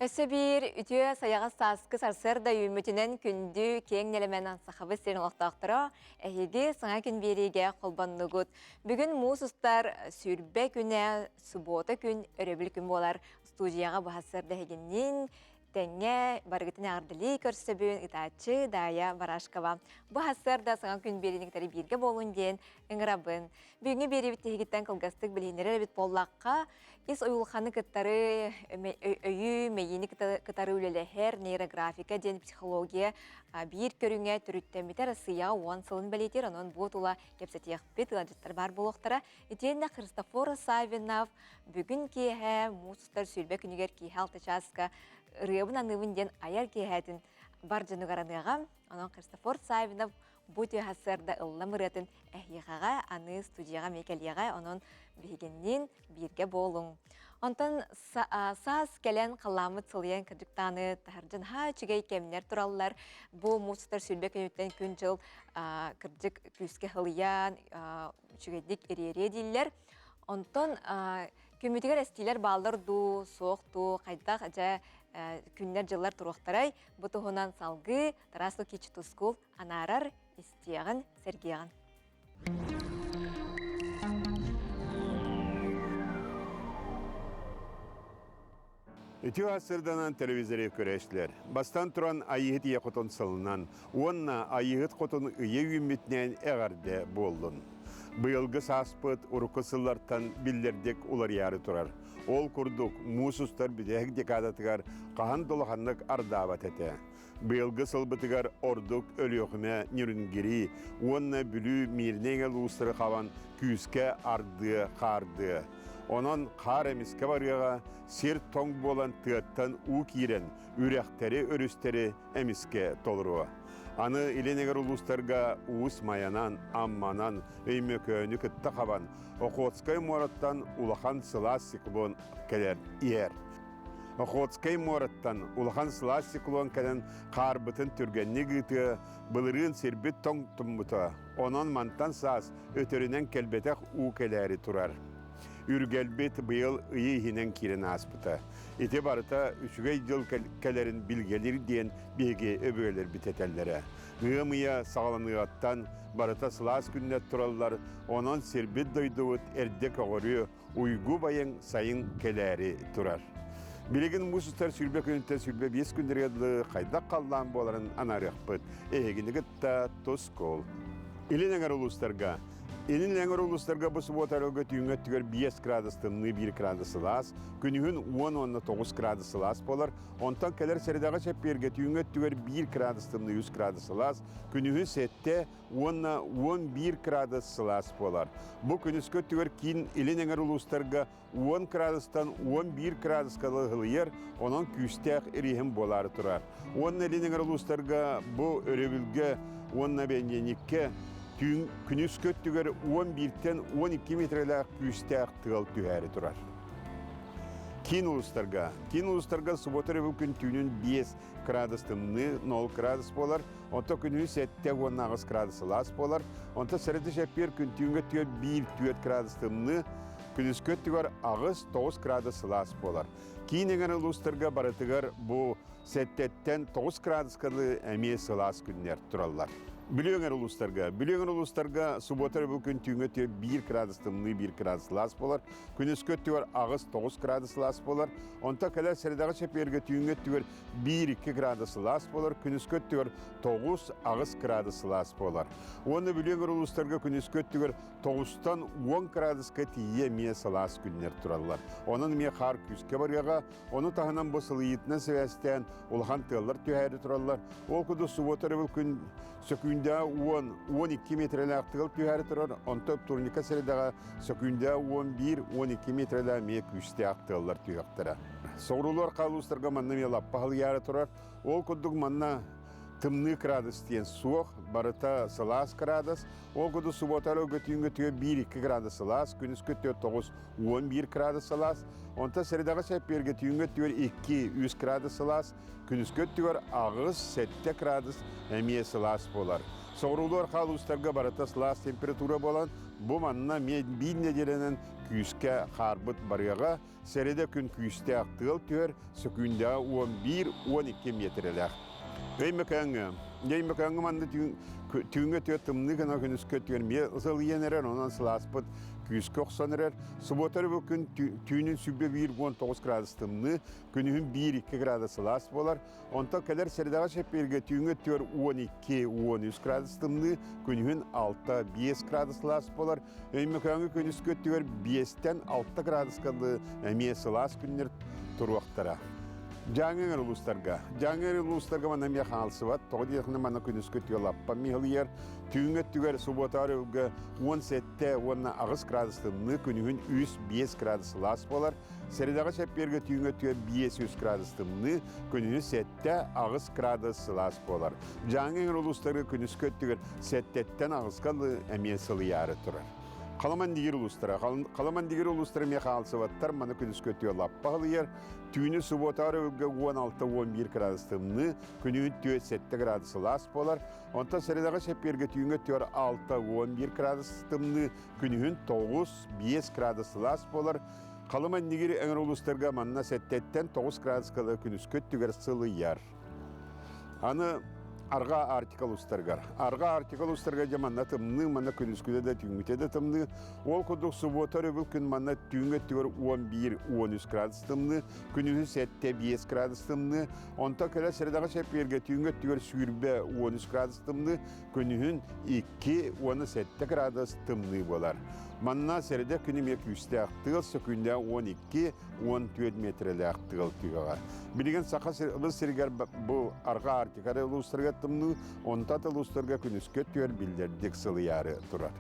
Өссө биир үтүө сайаҕас сааскы сарсыарда үүммүтүнэн күндү киэҥ нэлэмэн Сахабыт сирин олохтоохторо эһиги саҥа күн биэриигэ холбоннугут. Бүгүн муус устар 20 күнэ, субуота күн, өрөбүл күн буолар. Студияҕа бу сарсыарда эһигинниин тэҥҥэ барыгытын эҕэрдэлии көрсөбүн ытааччы Дая Барашкова. Бу сарсыарда саҥа күн биэриини кытары бииргэ буолун диэн ыҥырабын. Бүгүҥҥү биэриибит тиһигиттэн кылгастык билиһиннэрэр эбит буоллахха, ис уйулҕаны кыттары, өйү, мэйиини кытары үлэлэһэр нейрографика диэн психология биир көрүҥэ төрүттэммитэ Россияҕа 10 сылын бэлиэтиир, онон бу тула кэпсэтиэхпит, ыалдьыттар баар буолуохтара. Итиэннэ Христофор Савинов бүгүн киэһэ муус устар 20 күнүгэр киэһэ 6 чааска ырыабын аныыбын диэн айар киэһээтин бар дьонугар аныаҕа. Онон Христофор Савинов бу үтүө сарсыарда ыллам ырыатын эһиэхэҕэ аны студияҕа эмиэ кэлиэҕэ, онон биһигинниин бииргэ буолуҥ. Онтон саас кэлэн халлааммыт сылыйан кырдьыктааны таһырдьа наһаа үчүгэй кэмнэр тураллар. Бу муус устар 20 күнүттэн күн-дьыл кырдьык күүскэ сылыйан үчүгэйдик ириэриэ дииллэр. Онтон күммүтүгэр эстиилэр бааллар дуу, суох дуу, хайдах дьэ күннэр-дьыллар туруохтарай? Бу туһунан салгыы Тарас Лукич Тускул анаарар, истиэҕин, сэргиэҕин. Үтүө сырданан телевизоры көрөөччүлэр. Бастан туран Айыыһыт Ийэ Хотун сылынан уонна Айыыһыт Хотун ыйа үүммүтүнэн эҕэрдэ буоллун. Быйылгы сааспыт урукку сыллартан биллэрдик уларыйаары турар. Ол курдук, муус устар бүтэһик декадатыгар хаһан да улаханнык ардаабат этэ. Быйылгы сылбытыгар ордук Өлүөхүмэ, Нерюнгри уонна Бүлүү Миирнэй улуустары хабан күүскэ ардыа, хаардыа. Онон хаар эмискэ барыаҕа, сир тоҥ буолан тыаттан уу киирэн, үрэхтэри, өрүстэри эмискэ толоруо. Аны илин эҥэр улуустарга Уус Майанан, Амманан, Өймөкөөнү кытта хабан, Охотскай муораттан улахан сылаас циклон кэлэр иһэр. Охотскай муораттан улахан сылаас циклон кэлэн хаарбытын түргэнник ыытыа, былырыын сирбит тоҥтуммута, онон мантан саас өтөрүнэн кэлбэтэх уу кэлээри турар. Үргэлбит быйыл ыйы иһинэн киирэн ааспыта. Ити барыта үчүгэй дьыл кэлэрин билгэлиир диэн биһиги өбүгэлэрбит этэллэрэ. Ыам ыйа саҕаланыаҕыттан барыта сылаас күннэр тураллар, онон сирбит-дойдубут эрдэ көҕөрүө, уйгу байыҥ сайын кэлээри турар. Билигин муус устар 20 күнүттэн 25 күннэргэ дылы хайдах халлаан буоларын анаарыахпыт. Эһигини кытта тускул. Илин эҥэр улуустарга Илин эҥэр улуустарга бу субуота өрөлгө түүҥҥү өттүгэр 5 градус тымныы 1 градус сылаас, күнүһүн 10 уонна 9 градус сылаас буолар. Онтон кэлэр сэрэдэҕэ чэппиэргэ түүҥҥү өттүгэр 1 градус тымныы 3 градус сылаас, күнүһүн 7 уонна 11 градус сылаас буолар. Бу күнүскү өттүгэр киин илин эҥэр улуустарга 10 градустан 11 градуска ылыйар, онон күүстээх ириһин буолаары турар. Уонна илин эҥэр улуустарга бу өрөбүлгэ уонна бэнидиэнньиккэ түүн күнүскү өттүгэр 11-тэн 12 метрэлээх күүстээх тыал түһээри турар. Киин улуустарга. Киин улуустарга субуота өрөбүл күн түүнүн 5 градус тымныы, 0 градус буолар. Онто күнүһү 7 18 градус сылаас буолар. Онто сэрэти чэппиэр күн түүҥҥэ өттүгэр 1-4 градус тымныы, күнүскү өттүгэр 8-9 градус сылаас буолар. Киин эҥэр улуустарга барытыгар бу 7-ттэн 9 градуска дылы эмиэ сылаас күннэр тураллар. Бүлүү эҥэр улуустарга. Бүлүү эҥэр улуустарга субуота өрөбүл күн түүҥҥэ өттүгэр 1 градус тымныы, 1 градус сылаас буолар. Күнүскү өттүгэр 8-9 градус сылаас буолар. Онто кэлэр сэрэдэҕэ чэппиэргэ түүҥҥэ өттүгэр 1-2 градус сылаас буолар, күнүскү өттүгэр 9-8 градус сылаас буолар. Уонна Бүлүү эҥэр улуустарга күнүскү өттүгэр 9-тан 10 градуска тиийэ эмиэ сылаас күннэр тураллар. Онон эмиэ хаар күүскэ барыаҕа. Ону таһынан бу сылыйыытынан сибээстээн улахан тыаллар түһээри тураллар. Ол курдук субуота өрөбүл күн сөкүүндэҕэ 10-12 метрэлээх тыал түһээри турар, онтон турника сэрэдэҕэ сөкүүндэҕэ 11-12 метрэлээх эмиэ күүстээх тыаллар түһүөхтэрэ. Соҕуруулар хаалуустарга манна эмиэ лаппа халыйаары турар. Ол курдук манна тымныы градус диэн суох, барыта сылаас градус. Ол курдук субуота өргөтүүҥҥэ түө 1-2 градус сылаас, күнүскү өттүгэр 9-11 градус сылаас. Онтон сэрэдэҕэ чэппиэргэ түүҥҥэ өттүгэр 2-3 градус сылаас, күнүскү өттүгэр 8-7 градус эмиэ сылаас буолар. Соҕуруулар хаалуустарга барыта сылаас температура буолан, бу манна эмиэ биир нэдиэлэнэн күүскэ хаарбыт барыаҕа, сэрэдэ күн күүстээх тыал түһэр, сөкүүндэҕэ 11-12 миэтэрэлээх. Өймөкөөҥҥө, Өймөкөөҥҥө манна түүҥҥэ түө тымныы гына күнүскэ түөр эмиэ сылыйан эрэр, онон сылааспыт күүскэ охсон эрэр. Субуота бу күн түүнүн 101-19 градус тымныы, күнүһүн 1-2 градус сылаас буолар. Онтон кэлэр сэрэдэҕэ чэппиэргэ түүҥҥэ түөр 12-13 градус тымныы, күнүһүн 6-5 градус сылаас буолар. Өймөкөөҥҥө күнүскү өттүгэр 5-тэн 6 градуска эмиэ сылаас күннэр туруохтара. Дьааҥы эҥэр улуустарга. Дьааҥы эҥэр улуустарга манна эмиэ хаалсыбат. Тоҕо диэххинэ манна күнүскү өттүгэр лаппа миһилийэр. Түүҥҥү өттүгэр субуотаар өлгө 17 уонна 8 градус тымныы, күнүһүн 3-5 градус сылаас буолар. Сэрэдэҕэ чэппиэргэ түүҥҥү өттүгэр 5-3 градус тымныы, күнүһүн 7-8 градус сылаас буолар. Дьааҥы эҥэр улуустарга күнүскү өттүгэр сэттэттэн аҕыска эмиэ сылыйаары турар. Халаман дигир улуустара. Халаман дигир улуустара эмиэ хаалсыбаттар, маны күнүскү өттүгэр лаппа халыйар. Түүнү субуотаар өлгө 16-11 градус тымныы, күнүһүн 4-7 градус сылаас буолар. Онтон сэрэдэҕэ чэппиэргэ түүҥҥү өттүгэр 6-11 градус тымныы, күнүһүн 9-5 градус сылаас буолар. Халыма иннигир эҥэр улуустарга манна сэттэттэн 9 градуска күнүскү өттүгэр сылыйар. Аны Арҕаа Арктика улуустарыгар. Арҕаа Арктика улуустарыгар дьэ манна тымныы, манна күнүскүтэ да түүҥҥүтэ да тымныы. Ол курдук субуота өрөбүл күн манна түүҥҥү өттүгэр 11-13 градус тымныы, күнүһүн 7-5 градус тымныы. Онтон кэлэр сэрэдэҕэ чэппиэргэ түүҥҥү өттүгэр 20-13 градус тымныы, күнүһүн 2 уонна 7 градус тымныы буолар. Манна сэрэдэ күн эмиэ күүстээх тыал сөкүүндэ 12-14 миэтэрэлээх тыал түһэҕэ. Билигин Саха сиригэр бу арҕаа Арктика улуустарыгар тымныы, онтон улуустарга күнүскү өттүгэр биллэрдик сылыйаары турар.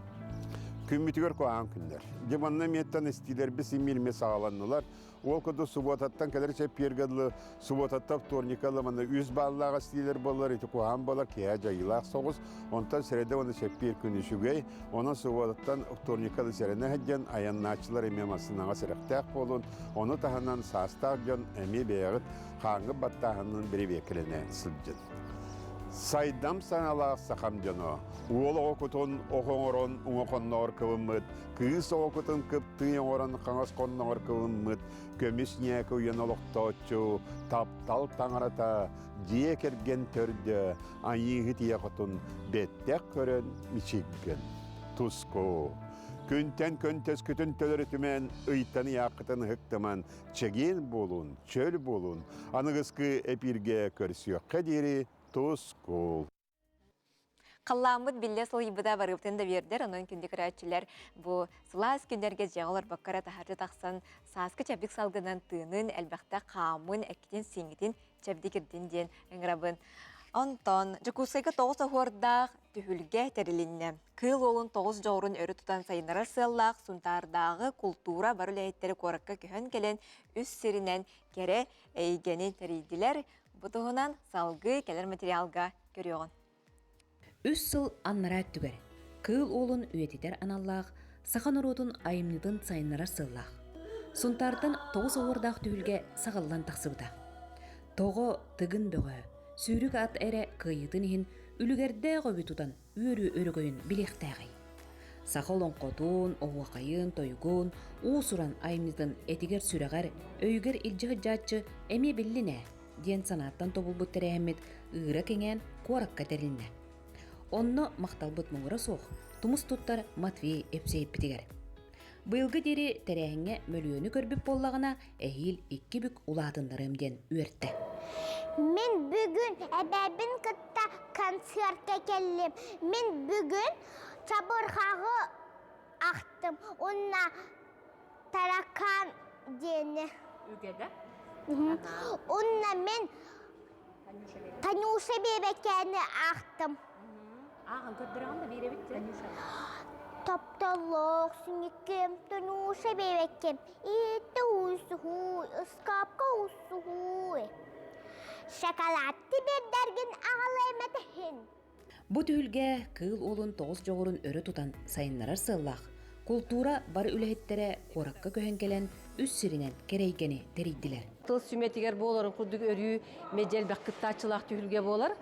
Күммүтүгэр куһаҕан күннэр. Дьэ манна эмиэттэн истиилэрбит симмир эмиэ саҕаланнылар. Ол курдук субуотаттан кэлэр чэппиэргэ дылы субуотаттан вторникка дылы манна үс бааллаах эстиилэр буоллар, ити куһаҕан буолар, киһи дьайыылаах соҕус. Онтон сэрэдэ уонна чэппиэр күн үчүгэй. Онон субуотаттан вторникка дылы сэрэнэ сылдьан айаннааччылар эмиэ массыынаҕа сэрэхтээх буолун. Ону таһынан саастаах дьон эмиэ бэйэҕит хааҥҥыт баттааһынын бэрэбиэркэлэнэ сылдьын. Сайдам саҥалаах сахам дьоно, уол оҕо кутун ох оҥорон уҥа хонноҕор кыбыммыт, кыыс оҕо кутун кыптыы оҥорон хаҥас хонноҕор кыбыммыт, көмүс ньээкэ уйан олохтооччу, таптал таҥарата, дьиэ кэргэн төрдө, айыыһыт ийэ хотун бэттэх көрөн мичиггин. Туску. Күнтэн көнтөскүтүн төлөрүтүмэн, ыйтан ыйааххытын ыһыктыман, чэгиэн буолун, чөл буолун, аныгыскы эпииргэ көрсүөххэ диэри тускул. Халлааммыт биллэ сылыйбыта барыбытын да биэрдэр, онон күндү көрөөччүлэр бу сылаас күннэргэ дьиэҕэ олорбокко эрэ таһырдьа тахсан сааскы чэбдик салгынан тыынын, элбэхтэ хаамын, эккитин-сииҥҥитин чэбдигирдин диэн ыҥырабын. Онтон Дьокуускайга тоҕус оһуордаах түһүлгэ тэрилиннэ. Кыыл уолун тоҕус дьоҕурун өрө тутан сайыннарар сыаллаах Сунтаардааҕы култуура бары үлэһиттэрэ куоракка көһөн кэлэн үс сиринэн кэрэ эйгэни тэрийдилэр. Бу туһунан салгыы кэлэр материалга көрүөҕүн. Үс сыл аннараа өттүгэр Кыыл Уолун үйэтитэр аналлаах саха норуотун айымньытын сайыннарар сыаллаах Сунтаартан тоҕус оһуордаах түһүлгэ саҕыллан тахсыбыта. Тоҕо Тыгын Бөҕө сүүрүк ат эрэ кыайыытын иһин үлүгэрдээх өбү тутан үөрүү өрөгөйүн билиэхтээҕий? Саха олоҥхотун, оһуохайын, тойугун, уус-уран айымньытын этигэр-сүрэҕэр, өйүгэр илдьэ сылдьааччы эмиэ биллин ээ диэн санааттан тобулбут тэрээһиммит ыыра кэҥээн куоракка тэрилиннэ. Онно махталбыт муҥура суох тумус туттар Матвей Епсеевпитигэр. Быйылгы диэри тэрээһиҥҥэ мөлүйүөнү көрбүт буоллаҕына, эһиил икки бүк улаатыннарыам диэн үөртэ. Мин бүгүн эбээбин кытта концертка кэллим. Мин бүгүн чабырҕаҕы ахтым уонна таракан диэни. Үгэдэ? Уонна мин Танюша биэбэкээни аахтым. Ааҕан көрдөрөҕүн да биэрэбит Танюша. Тапталлаах сүнньүккэм, Танюша биэбэккэм, иитте уусуһууй, ыскаапка уусуһууй. Шоколадты биэрдэргин аҕалыам этэһин. Бу түһүлгэ Кыыл Уолун тоҕус дьоҕурун өрө тутан сайыннарар сыаллаах култуура бары үлэһиттэрэ куоракка көһөн кэлэн үс сиринэн кэрэйгэни тэрийдилэр. Тыл сүмэтигэр буоларын курдук өрүү медиа элбэх кыттааччылаах түһүлгэ буолар.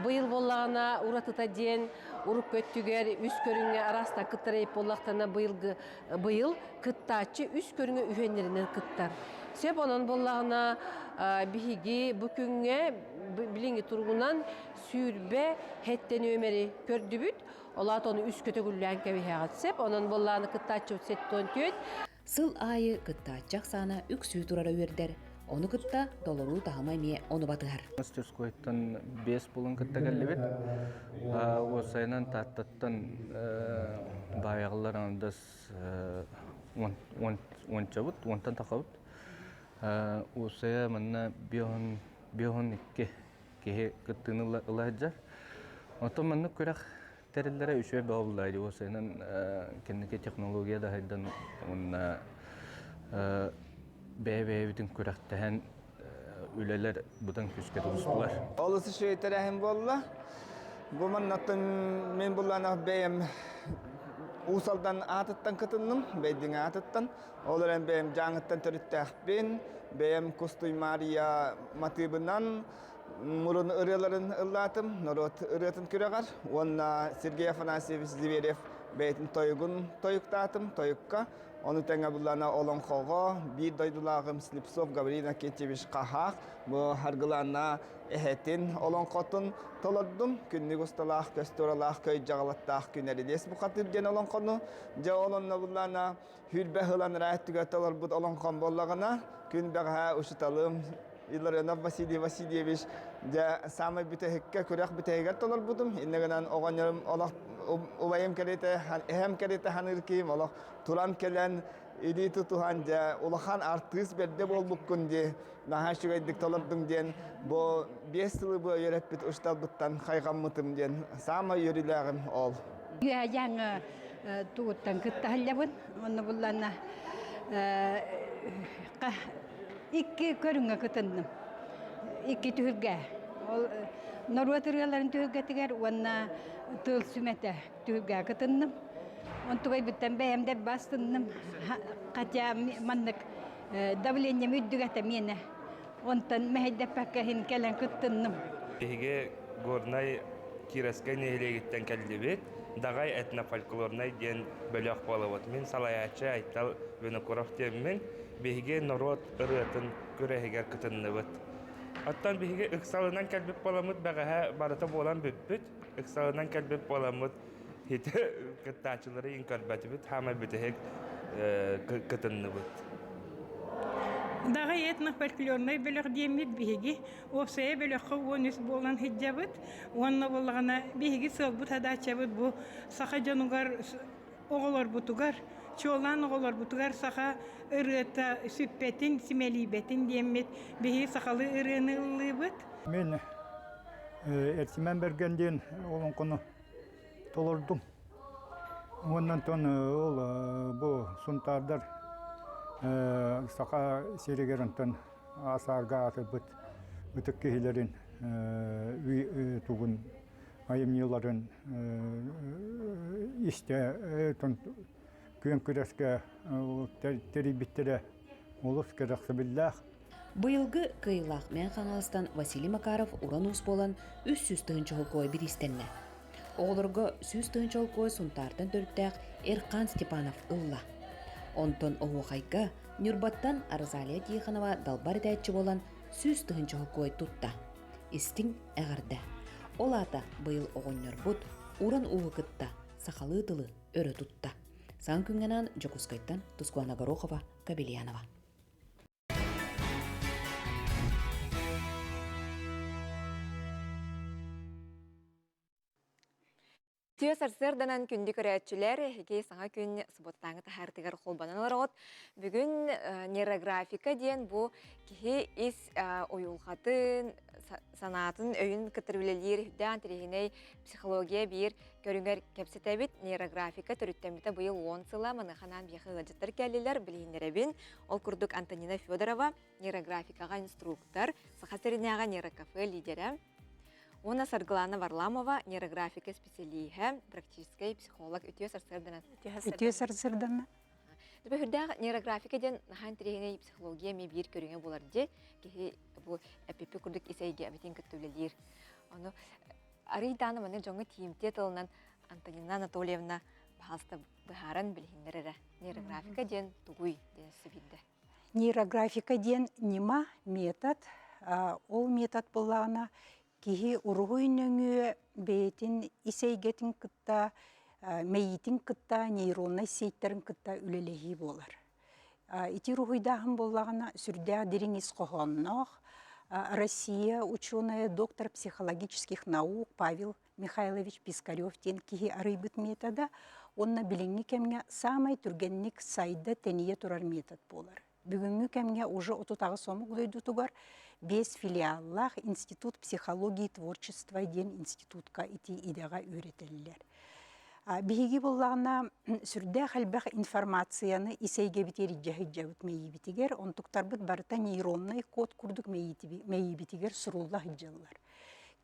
Быйыл буоллаҕына уратыта диэн урукку өттүгэр үс көрүҥҥэ араастаан кыттар эбит буоллахтарына быйылгы быйыл кыттааччы үс көрүҥэ үһүөннэринэн кыттар. Сөп онон буоллаҕына биһиги бу күҥҥэ билиҥҥи туругунан 27 нүөмэри көрдүбүт. Ол аата ону үс көтөгүллээн кэбиһэҕит сөп. Онон буоллаҕына кыттааччыбыт 74. Сыл аайы кыттааччы ахсаана үксүү турара үөрдэр. Ону кытта толоруу таһыма эмиэ ону батыһар. Мастерскойтан биэс булан кытта кэллибит. Уопсайынан Тааттаттан баайаҕалар аҥардас уончабыт, уонтан тахабыт. Уопсайа манна 52 киһи кыттыыны ыла сылдьар. Оттон маннык күрэх тэриллэрэ үчүгэй бөҕө буолла дии уопсайынан кэнники технология да сайдан уонна бэйэ-бэйэбитин күрэхтэһэн үлэлэр быдан күүскэ тубустулар. Олус үчүгэй тэрээһин буолла. Бу маннаттан мин буллаанах бэйэм Уус Алдан аатыттан кытынным, Бэйдиҥэ аатыттан. Ол эрэн бэйэм Дьааҥыттан төрүттээхпин. Бэйэм Кустуй Маарыйа матыыбынан мурун ырыаларын ыллаатым, норуот ырыатын күрэҕэр. Уонна Сергей Афанасьевич Зверев бэйэтин тойугун тойуктаатым, тойукка. Ону тэҥэ буллана олоҥхоҕо биир дойдулааҕым Слепцов Гаврил Иннокентьевич Хаһаах бу Харгылаанна эһэтин олоҥхотун толордум. Күннүк усталаах, көс туоралаах, көй дьаҕалаттаах күн эрилиэс бухатыыр диэн олоҥхону. Дьэ ол онно буллана хүрбэ ылан ырааттыга толорбут олоҥхом буоллаҕына, күн бэҕэһээ учуталым Илларионов Василий Васильевич дьэ саамай бүтэһиккэ күрэх бүтэһигэр толорбутум. Иннэ гынан оҕонньорум олох убайым кэриэтэ, эһэм кэриэтэ ханыыр киһим олох туран кэлэн илии тутуһан дьэ улахан артыыс бэрдэ буолбуккун дии наһаа үчүгэйдик толордуҥ диэн бу 5 сылы бу үөрэппит учууталбыттан хайҕаммытым диэн саамай үөрүүлээҕим ол. Үөһэ тугуттан кыттаһыллабын. Онно булланна икки көрүҥҥэ кытынным. Икки түһүлгэ. Ол норуот ырыаларын түһүлгэтигэр уонна тыл сүмэтэ түһүлгэҕэ кытынным. Онтубайбыттан бэйэм да бастынным. Хотя маннык давлением үрдүк этэ миэнэ. Онтон мэһэйдэппэккэ иһин кэлэн кыттынным. Биһиги Горнай Кировскай нэһилиэгиттэн кэллибит. Даҕай этнофольклорнай диэн бөлөх буолабыт. Мин салайааччы Айтал Винокуров диэммин. Биһиги норуот ырыатын күрэһигэр кытынныбыт. Оттон биһиги ыксалынан кэлбит буоламмыт бэҕэһээ барыта буолан бүппүт. Ыксалынан кэлбит буоламмыт хити кыттааччылары иҥ көрбөтүбүт, хаамай бүтэһик кытынныбыт. Даҕай этнофольклорнай бөлөх диэммит биһиги уопсайа бөлөххө 13 буолан сылдьабыт. Уонна буоллаҕына биһиги сыалбыт хадааччабыт бу саха дьонугар оҕолорбутугар, чуолаан оҕолорбутугар саха ырыата сүппэтин, симэлийбэтин диэммит биһиги сахалыы ырыаны ыллыыбыт. Мин Эрчимэн Бэргэн диэн олоҥхону толордум. Уонна онтон ол бу Сунтаардар саха сиригэр онтон аас-аарга аатырбыт ытык киһилэрин тугун айымньыларын истэ күөн күрэскэ тэрийбиттэрэ олус кэрэхсэбиллээх. Быйылгы кыайыылаах Мэҥэ Хаҥаластан Василий Макаров уран уус буолан 300 тыһыынча холкуой бириистэннэ. Оҕолорго 100 тыһыынча холкуой Сунтаартан төрүттээх Эрхан Степанов ылла. Онтон оһуохайга Ньурбаттан Розалия Тихонова далбар этээччи буолан 100 тыһыынча холкуой тутта. Истиҥ эҕэрдэ! Ол аата быйыл оҕонньорбут уран ууһу кытта сахалыы тылы өрө тутта. Саҥа күҥҥэ анаан Дьокуускайтан Тускуана Горохова, Кабельянова. Үтүө сарсыарданан күндү көрөөччүлэр, эһиги саҥа күн субуотатааҥы таһаартыгар холбонон олороҕут. Бүгүн нейрографика диэн бу киһи ис уйулҕатын, санаатын, өйүн кытары үлэлиир үрдээн интэриэһинэй психология биир көрүҥэр кэпсэтэбит. Нейрографика төрүттэммитэ быйыл 10 сыла. Маныаха анаан биһиэхэ ыалдьыттар кэллилэр, билиһиннэрэбин. Ол курдук Антонина Федорова нейрографикаҕа инструктор, Саха сиринээҕи нейрокафе лидерэ, Уонна Саргылана Варламова, нейрографика специалииһэ, практическай психолог үтүө сарсыарданан. Үтүө сарсыарданан. Түбэһүрдээх нейрографика диэн наһаа интэриэһинэй психология эмиэ биир көрүҥэ буолар дии. Киһи бу эпипи курдук ис эйгэ эбитин кытта үлэлиир. Ону арый дааны маннык дьоҥҥо тиийимтиэ тылынан Антонина Анатольевна баһаалыста быһааран билиһиннэр эрэ. Нейрографика диэн тугуй диэн өссө биирдэ. Нейрографика диэн ньыма, метод. Ол метод буоллаҕына киһи уруһуй нөҥүө бэйэтин ис эйгэтин кытта, мэйиитин кытта, нейроннай сиэттэрин кытта үлэлэһии буолар. Ити уруһуйдааһын буоллаҕына сүрдээх дириҥ ис хоһоонноох. Россия ученая, доктор психологических наук Павел Михайлович Пискарев диэн киһи арыйбыт метода уонна билиҥҥи кэмҥэ саамай түргэнник сайда тэнийэ турар метод буолар. Бүгүҥҥү кэмҥэ уже 38 омук дойдутугар биэс филиаллаах Институт психологии и творчества диэн институтка ити идэҕэ үөрэтэллэр. Биһиги буоллаҕына сүрдээх элбэх информацияны ис эйгэбитигэр илдьэ сылдьабыт мэйиибитигэр, онтуктарбыт барыта нейроннай код курдук мэйиибитигэр сурулла сылдьаллар.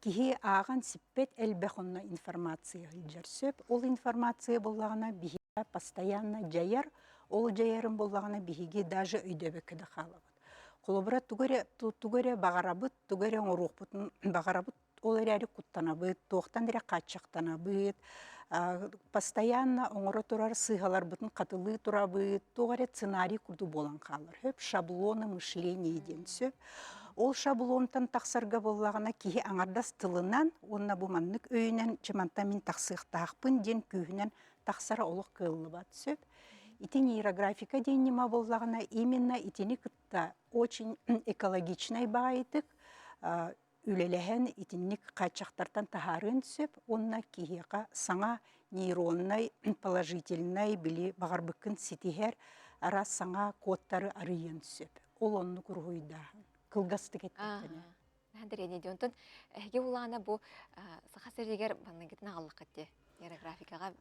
Киһи ааҕан сиппэт элбэх онно информация сылдьар сөп. Ол информация буоллаҕына биһиэхэ постоянно дьайар, ол дьайарын буоллаҕына биһиги даже өйдөөбөккө да хаалабыт. Холобура, тугу эрэ, тугу эрэ баҕарабыт, тугу эрэ оҥоруохпутун баҕарабыт, ол эрээри куттанабыт, туохтан эрэ хааччахтанабыт, постоянно оҥоро турар сыыһаларбытын хатылыы турабыт, туох эрэ сценарий курдук буолан хаалар. Сөп шаблоны мышления диэн сөп. Ол шаблонтан тахсарга буоллаҕына киһи аҥардас тылынан уонна бу маннык өйүнэн чымантан мин тахсыахтаахпын диэн күүһүнэн тахсара олох кыаллыбат сөп. Ити нейрографика диэн ньыма буоллаҕына именно итини кытта очень экологичнай баҕайытык үлэлэһэн итинник хааччахтартан таһаарыан сөп уонна киһиэхэ саҥа нейроннай положительнай били баҕарбыккын ситиһэр араас саҥа кодтары арыйыан сөп. Ол оннук уруһуйдааһын. Кылгастык эттэххинэ. Андрей онтон эһиги улаана бу Саха сиригэр манныгытын аҕаллаххыт дии. Нейрографикаҕа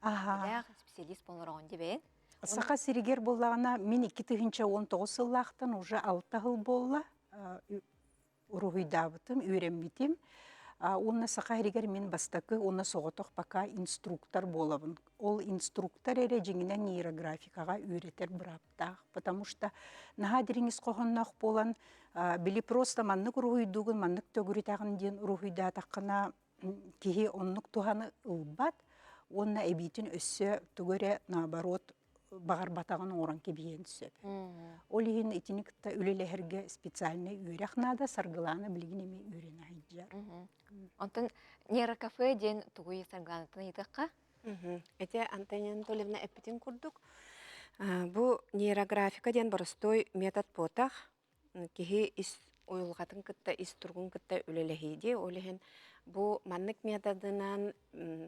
специалист буолан дибэйин. Саха сиригэр буоллаҕына мин 2019 сыллаахтан уже алта сыл буолла уруһуйдаабытым, үөрэммитим. Уонна саха иһигэр мин бастакы уонна соҕотох пока инструктор буолабын. Ол инструктор эрэ дьиҥинэн нейрографикаҕа үөрэтэр бырааптаах, потому что наһаа дириҥ ис хоһоонноох буолан, били просто маннык уруһуйдуугун, маннык төгүрүтэҕин диэн уруһуйдаатаххына киһи оннук туһаны ылбат уонна эбиитин өссө тугу эрэ наоборот баҕарбатаҕын оҥорон кэбиһиэн сөп. Ол иһин итини кытта үлэлэһэргэ специальнай үөрэх наада, Саргылаана билигин эмиэ үөрэнэ сылдьар. Онтон нейрокафе диэн тугуй Саргылаанаттан ыйытыахха? Ити Антонина Анатольевна эппитин курдук, бу нейрографика диэн боростуой метод буотах, киһи ис уйулҕатын кытта, ис туругун кытта үлэлэһии дии. Ол иһин бу маннык методынан,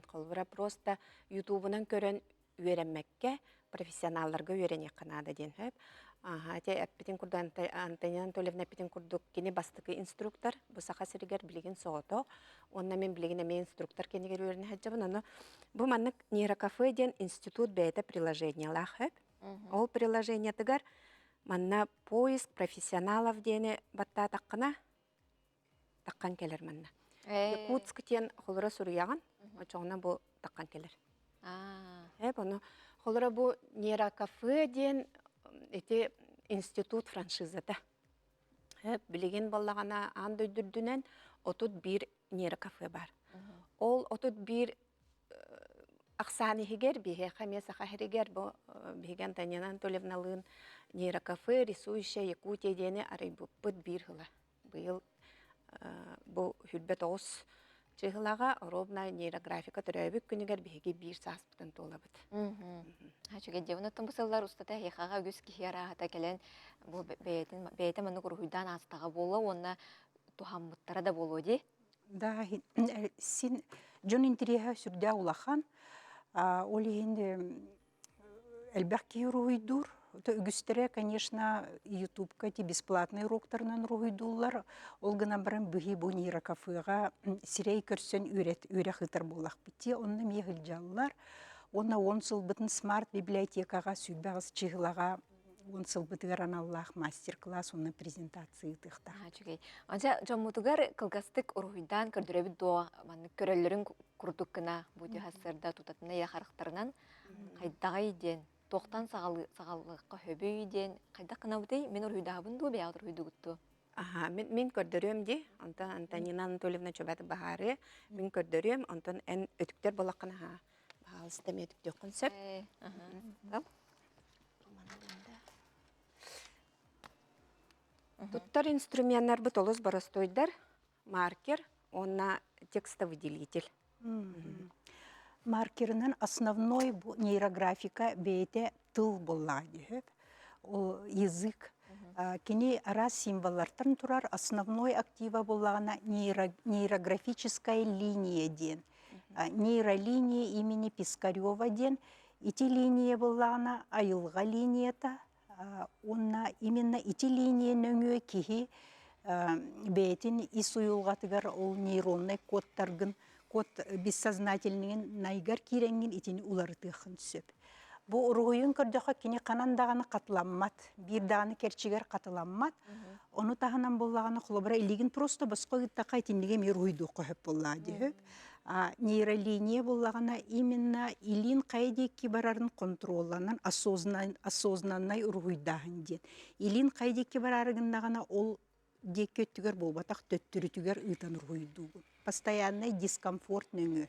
холобура, просто ютубунан көрөн үөрэммэккэ, профессионалларга үөрэниэххэ наада диэн сөп. Аха, ити эппитин курдук Антонина Анатольевна эппитин курдук кини бастакы инструктор бу Саха сиригэр билигин соҕотох. Уонна мин билигин эмиэ инструктор кэннигэр үөрэнэ сылдьабын. Ону бу маннык нейрокафе диэн институт бэйэтэ приложениелаах сөп. Ол приложениетыгар манна поиск профессионалов диэни баттаатаххына таххан кэлэр манна. Якутск диэн холоро суруйаҕын, очоҕуна бу таххан кэлэр. Эп ону холоро бу нейрокафе диэн ити институт франшизата. Билигин буоллаҕына аан дойду үрдүнэн 31 нейрокафе бар. Ол 31 ахсаан иһигэр биһиэхэ эмиэ Саха сиригэр бу биһиги Антонина Анатольевналыын нейрокафе «Рисующая Якутия» диэни арыйбыппыт биир сыла. Быйыл бу 29 чыһылаҕа ровно нейрографика төрөөбүт күнүгэр биһиги биир сааспытын туолабыт. Үчүгэй дии. Онон бу сыллар устата эһиэхэҕэ үгүс киһи арааһата кэлэн бу бэйэтин бэйэтэ маннык уруһуйдаан аастаҕа буолуо уонна туһаммыттара да буолуо дии. Да, син дьон интэриэһэ сүрдээх улахан. Ол иһин элбэх киһи уруһуйдуур. Үгүстэрэ, конечно, ютубка эти бесплатный уроктарынан уруһуйдууллар. Ол гынан баран быһыы бу нейрокафеҕа сирэй көрсөн үөрэх ыытар буоллахпыт дии. Онно эмиэ сылдьаллар. Уонна он сылбытын смарт библиотекаҕа 28 чыһылаҕа уон сылбытыгар аналлаах мастер-класс уонна презентация ыытыахтаах. Үчүгэй. Онча дьоммутугар кылгастык уруһуйдаан көрдөрөбүт дуо? Маннык көрөллөрүн курдук гына бу түһассырда тутатына я харахтарынан хайдаҕай диэн. Туохтан саҕалыахха сөбүй диэн хайдах гынабытый? Мин уруһуйдаһабын дуу, бэйэҕит уруһуйдугут дуу? Аха, мин көрдөрүөм дии. Онтон Антонина Анатольевна чөбөт баһаарыа. Мин көрдөрүөм, онтон эн өтүктэр буоллаххына аха, баһаалыста эмиэ өтүктүөххүн сөп. Туттар инструменнарбыт олус боростуойдар. Маркер уонна текстовыделитель. Маркерынан основной бу нейрографика бэйэтэ тыл буоллаҕа диэһэп. Ол язык. Кини араас символлартан турар основной актива буоллаҕына нейрографическая линия диэн. Нейролиния имени Пискарева диэн. Ити линия буоллаҕына айылҕа линията, Уонна именно ити линия нөҥүө киһи бэйэтин ис уйулҕатыгар ол нейроннай кодтаргын, код бессознательныйын найгар киирэҥҥин итини уларытыаххын сөп. Бу уруһуйун көрдөххө кини ханан даҕаны хатыламмат, биир даҕаны кэрчигэр хатыламмат. Ону таһынан буоллаҕына холобура илиигин просто босхо ыыттахха итиннигэ эмиэ уруһуйдуохха сөп буоллаҕа дии А нейролиния буоллаҕына именно илиин хайа диэки барарын контролланан осознаннай уруһуйдааһын диэн. Илиин хайа диэки бараары гыннаҕына ол диэки өттүгэр буолбатах төттөрүтүгэр ыытан уруһуйдуугун. Постояннай дискомфорт нөҥүө.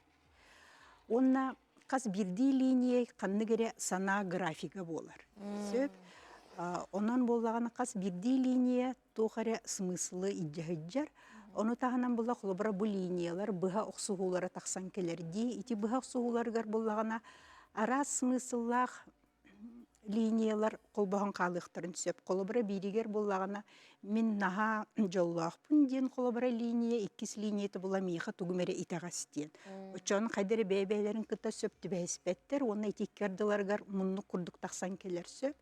Уонна хас биирдии линия ханнык эрэ санаа графига буолар. Сөп. Онон буоллаҕына хас биирдии линия туох эрэ смыслы илдьэ сылдьар. Ону таһынан була холобура бу линиялар быһа охсуһуулара тахсан кэлэр дии. Ити быһа охсуһууларыгар буллаҕына араас смысллаах линиялар холбоһон хаалыахтарын сөп. Холобура бииригэр буллаҕына мин наһаа дьоллоохпун диэн холобура линия, иккис линията була миэхэ тугум эрэ итэҕэс диэн. Оччоҕуна хайда эрэ бэйэ-бэйэлэрин кытта сөп түбэһиспэттэр уонна ити икки ардыларыгар муннук курдук тахсан кэлэр сөп.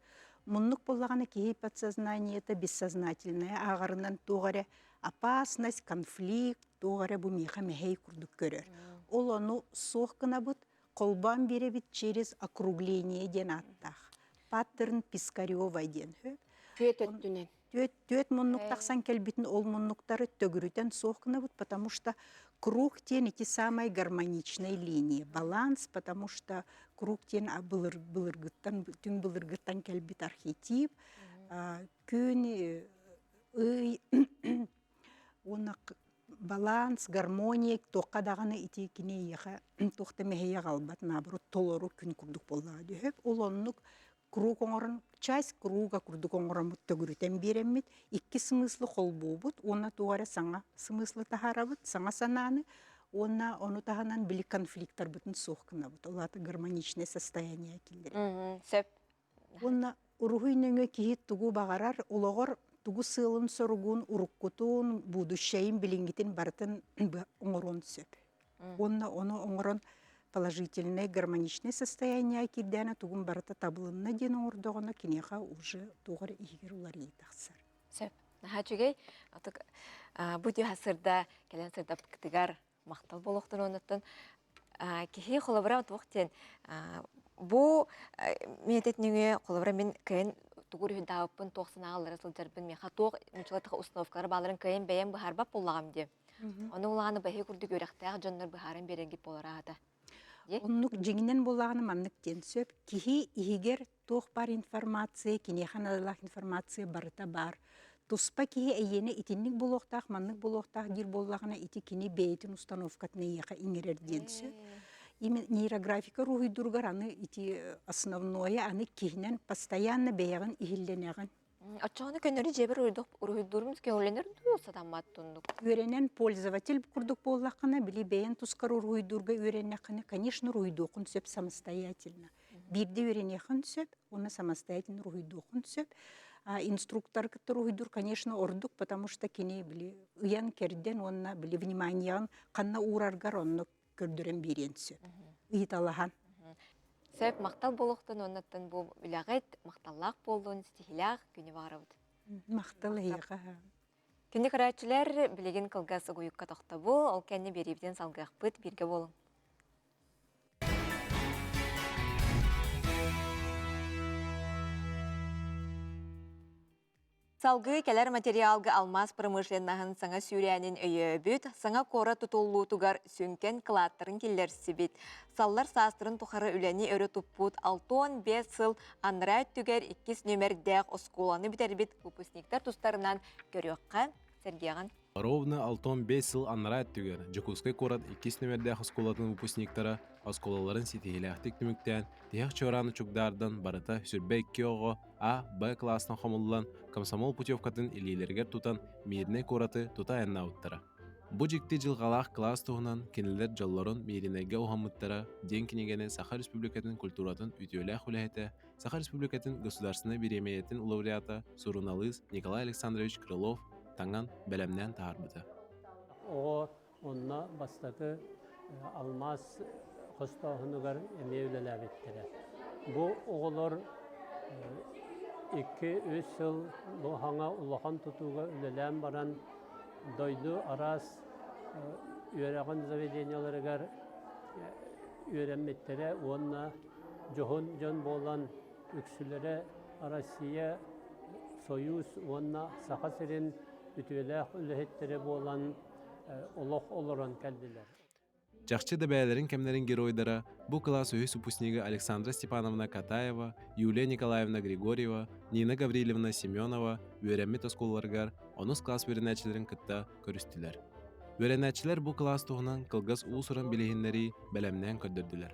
Муннук буоллаҕына киһи подсознаниета бессознательное ааҕарынан туох эрэ опасность, конфликт, туох эрэ бу миэхэ мэһэй курдук көрөр. Ол ону суох гынабыт, холбоон биэрэбит через округление диэн ааттаах. Паттерн Пискарева диэн. Түөт өттүнэн. Түөт муннук тахсан кэлбитин ол муннуктары төгүрүтэн суох гынабыт, потому что круг диэн ити самай гармоничной линии, баланс, потому что круг диэн былыргыттан, түҥ былыргыттан кэлбит архетип, күн, ый, уонна баланс, гармония туохха даҕаны ити кини эйиэхэ туох да мэһэйи аҕалбат, наоборот толору күн курдук буоллаҕа түһүп. Ол оннук круг оҥорон, часть круга курдук оҥороммут төгүрүтэн биэрэммит, икки смыслы холбуубут уонна туох эрэ саҥа смыслы таһаарабыт, саҥа санааны уонна ону таһынан били конфликттарбытын суох гынабыт. Ол аата гармоничное состояние киллэрэр. Сөп. Уонна уруһуй нөҥүө киһи тугу баҕарар олоҕор тугу сыалын-соругун, уруккутун, будущайын, билиҥҥитин барытын оҥоруон сөп. Уонна ону оҥорон положительное гармоничное состояние киирдээнэ тугун барыта табылынна диэн оҥордоҕуна киниэхэ уже туох эрэ иһигэр уларыйыы тахсар. Сөп. Наһаа үчүгэй. Отук бу түһэ сырда кэлэн сырдаппытыгар махтал буолуохтун оннуттан киһи холобура туох диэн бу мететнүҥү холобура мин кыайан тугу үрүһүндаабыппын туох санаалары сылдьарбын миэхэ туох нучалатаха установкалар бааларын кыайан бэйэм быһаарбат буоллаҕым диэ Ону улааны бэһи курдук үөрэхтээх дьоннор быһааран биэрэргит буолар аата. Оннук дьиҥинэн буоллаҕына маннык диэн сөп. Киһи иһигэр туох баар информация, киниэхэ наадалаах информация барыта баар. Туспа киһи эйиэнэ итинник буолуохтаах, маннык буолуохтаах диир буоллаҕына, ити кини бэйэтин установкатын эйиэхэ иҥэрэр диэн сөп. Именно нейрографика уруһуйдууругар аны ити основное аны киһинэн постоянно бэйэҕин иһиллэнэҕин. Оччоҕуна көннөрү дьиэбэр уруһуйдуурум көҥүллэнэр дуу, сатаммат туннук? Үөрэнэн пользователь курдук буоллаххына, били бэйэн тускар уруһуйдуурга үөрэннэххинэ, конечно, уруһуйдуоххун сөп самостоятельно. Биирдэ үөрэниэххин сөп, уонна самостоятельно уруһуйдуоххун сөп. А инструктор кытта уруһуйдуур, конечно, ордук, потому что кини били ыйан-кэрдэн уонна били вниманияҕын ханна уураргар онно көрдөрөн биэриэн сөп. Ыйыталаһан. Сөп, махтал буолуохтун уоннаттан бу үлэҕит махталлаах буоллун, ситиһилээх күнү баҕарабыт. Махтал эһиэхэ. Күндү көрөөччүлэр, билигин кылгас угуйукка тохтобул, ол кэннэ биэриибитин салгыахпыт, бииргэ буолуҥ. Салгыы кэлэр материалга алмаас промышленноһын саҥа сүүрээнин өйөөбүт, саҥа куорат тутуллуутугар сүҥкэн кылааттарын киллэрсибит, саллар саастарын тухары үлэни өрө туппут 65 сыл анараа өттүгэр иккис нүөмэрдээх оскуоланы бүтэрбит выпускниктар тустарынан көрүөххэ, сэргиэҕин. Ровно 65 сыл анараа өттүгэр Дьокуускай куорат иккис нүөмэрдээх оскуолатын выпускниктара оскуолаларын ситиһиилээхтик түмүктээн, тиһэх чуорааны чугдаардан барыта 22 оҕо А, Б кылаастан хомуллан, комсомол путевкатын илиилэригэр тутан Мииринэй куораты тута айаннаабыттара. Бу дьикти дьылҕалаах кылаас туһунан кинилэр дьоллорун Мииринэйгэ уһаммыттара диэн кинигэни Саха Республикатын культуратын үтүөлээх үлэһитэ, Саха Республикатын государственнай бириэмийэтин лауреата, суруналыыс Николай Александрович Крылов таҥан, бэлэмнээн таһаарбыта. Оҕо онно бастакы алмаас хостооһунугар эмиэ үлэлээбиттэрэ. Бу оҕолор 2-3 сыл бу хаҥа улахан тутууга үлэлээн баран дойду араас үөрэҕин заведениеларыгар үөрэммиттэрэ уонна дьоһун дьон буолан үксүлэрэ Россия, Союз уонна Саха сирин үтүөлээх үлэһиттэрэ буолан олох олорон кэллилэр. Чахчы да бэйэлэрин кэмнэрин геройдара бу кылаас үһүс выпускнига Александра Степановна Катаева, Юлия Николаевна Григорьева, Нина Гаврильевна Семенова үөрэммит оскуолаларыгар онус кылаас үөрэнээччилэрин кытта көрүстүлэр. Үөрэнээччилэр бу кылаас туһунан кылгас уус-уран билиһиннэрии бэлэмнээн көрдөрдүлэр.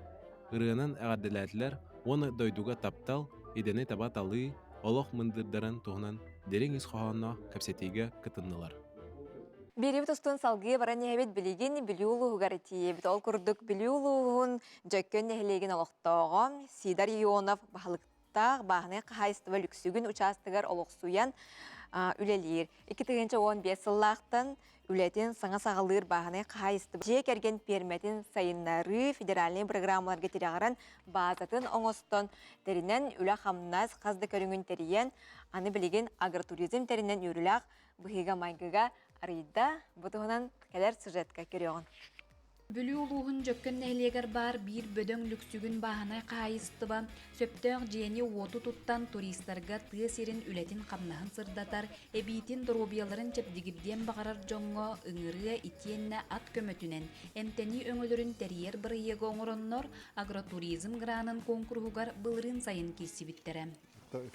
Ырыанан эҕэрдэлээтилэр уонна дойдуга таптал, идэни таба талыы, олох мындырдарын туһунан дириҥ ис хоһоонноох кэпсэтиигэ кытыннылар. Биэриибит устун салгыы баран иһэбит билигин Бүлүү улууһугар тиийэбит. Ол курдук Бүлүү улууһун Дьөккөн нэһилиэгин олохтооҕо Сидор Ионов баһылыктаах бааһынай хаһаайыстыба Лүксүгүн учаастагар олохсуйан үлэлиир. 2015 сыллаахтан үлэтин саҥа саҕалыыр бааһынай хаһаайыстыба дьиэ кэргэн пиэрмэтин сайыннарыы федеральнай программаларга тирэҕирэн баазатын оҥостон тэринэн үлэ-хамнас хас да көрүҥүн тэрийэн аны билигин агротуризм тэринэн үөрүүлээх быһыыга-майгыга арыйда. Бу туһунан кэлэр сюжетка көрүөҕүн. Бүлүү улууһун Дьөккөн нэһилиэгэр баар биир бөдөҥ Лүксүгүн бааһынай хаһаайыстыба сөптөөх дьиэни-уоту туттан туристарга тыа сирин үлэтин-хамнаһын сырдатар, эбиитин доруобуйаларын чэбдигирдиэн баҕарар дьоҥҥо ыҥырыа итиэннэ ат көмөтүнэн эмтэнии өҥөлөрүн тэрийэр бырайыагы оҥороннор, агротуризм гранын куонкуруһугар былырыын сайын киирсибиттэрэ.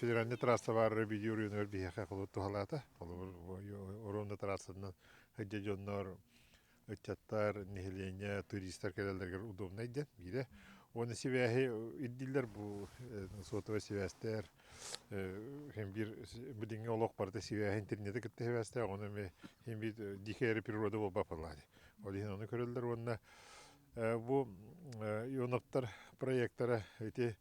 Федеральный трасса баар видео оройуонугар биһиэхэ холобур туһалаата. Холобур, Оруонда трассатынан сылдьа дьоннор ыччаттар, нэһилиэнньэ, туристар кэлэллэригэр удобнай диэн биирэ. Уонна сибээһи ирдииллэр бу сотовай сибээстэр хем биир билиҥҥи олох барыта сибээһи интернети кытта сибээстээх, ону эмиэ хем биир дикая эрэ природа буолбат буоллаҕа дии. Ол иһин ону көрөллөр уонна бу Ионовтар проектара ити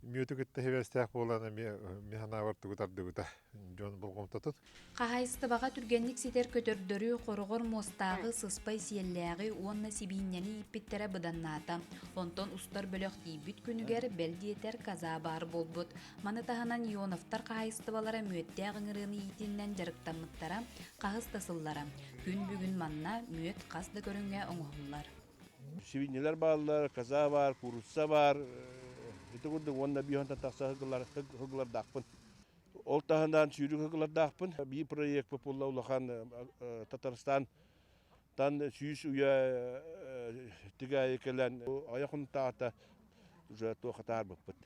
Мүөтү кытта сибээстээх буолан эмиэ мин санаабар тугу тардыбыта дьон болҕомтотун. Хаһаайыстыбаҕа түргэнник ситэр көтөрдөрү, хороҕор муостааҕы, сыспай сиэллээҕи уонна сибиинньэни ииппиттэрэ быданнаата. Онтон устар бөлөх тиийбит күнүгэр, бэл диэтэр, коза баар буолбут. Маны таһынан Ионовтар хаһаайыстыбалара мүөттээх ыҥырыаны иитиннэн дьарыктаммыттара хаһыс да сыллара. Күн бүгүн манна мүөт хас да көрүҥҥэ оҥоһуллар. Сибиинньэлэр бааллар, коза баар, курусса баар. Ити курдук уонна биһонтон тахса ыһыгылардаахпын. Ол таһынан сүүрүк ыһыгылардаахпын. Биир проект буолла улахан Татарстан тан 100 уйа тигээйи кэлэн айах унтаата уже туох атаарбыппыт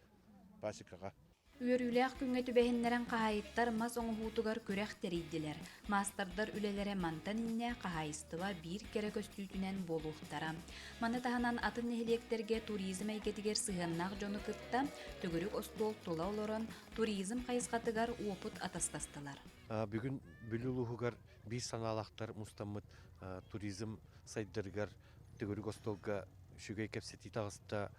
пасекаҕа. Үөрүүлээх күҥҥэ түбэһиннэрэн хаһаайыттар мас оҥоһуутугар күрэх тэрийдилэр. Маастардар үлэлэрэ мантан инньэ хаһаайыстыба биир кэрэ көстүүтүнэн буолуохтара. Маны таһынан атын нэһилиэктэргэ туризм эйгэтигэр сыһыаннаах дьону кытта төгүрүк остуол тула олорон туризм хайысхатыгар уопут атастастылар. Бүгүн Бүлүү улууһугар биир санаалаахтар мустаммыт туризм сайдарыгар төгүрүк остуолга үчүгэй кэпсэтии таҕыста,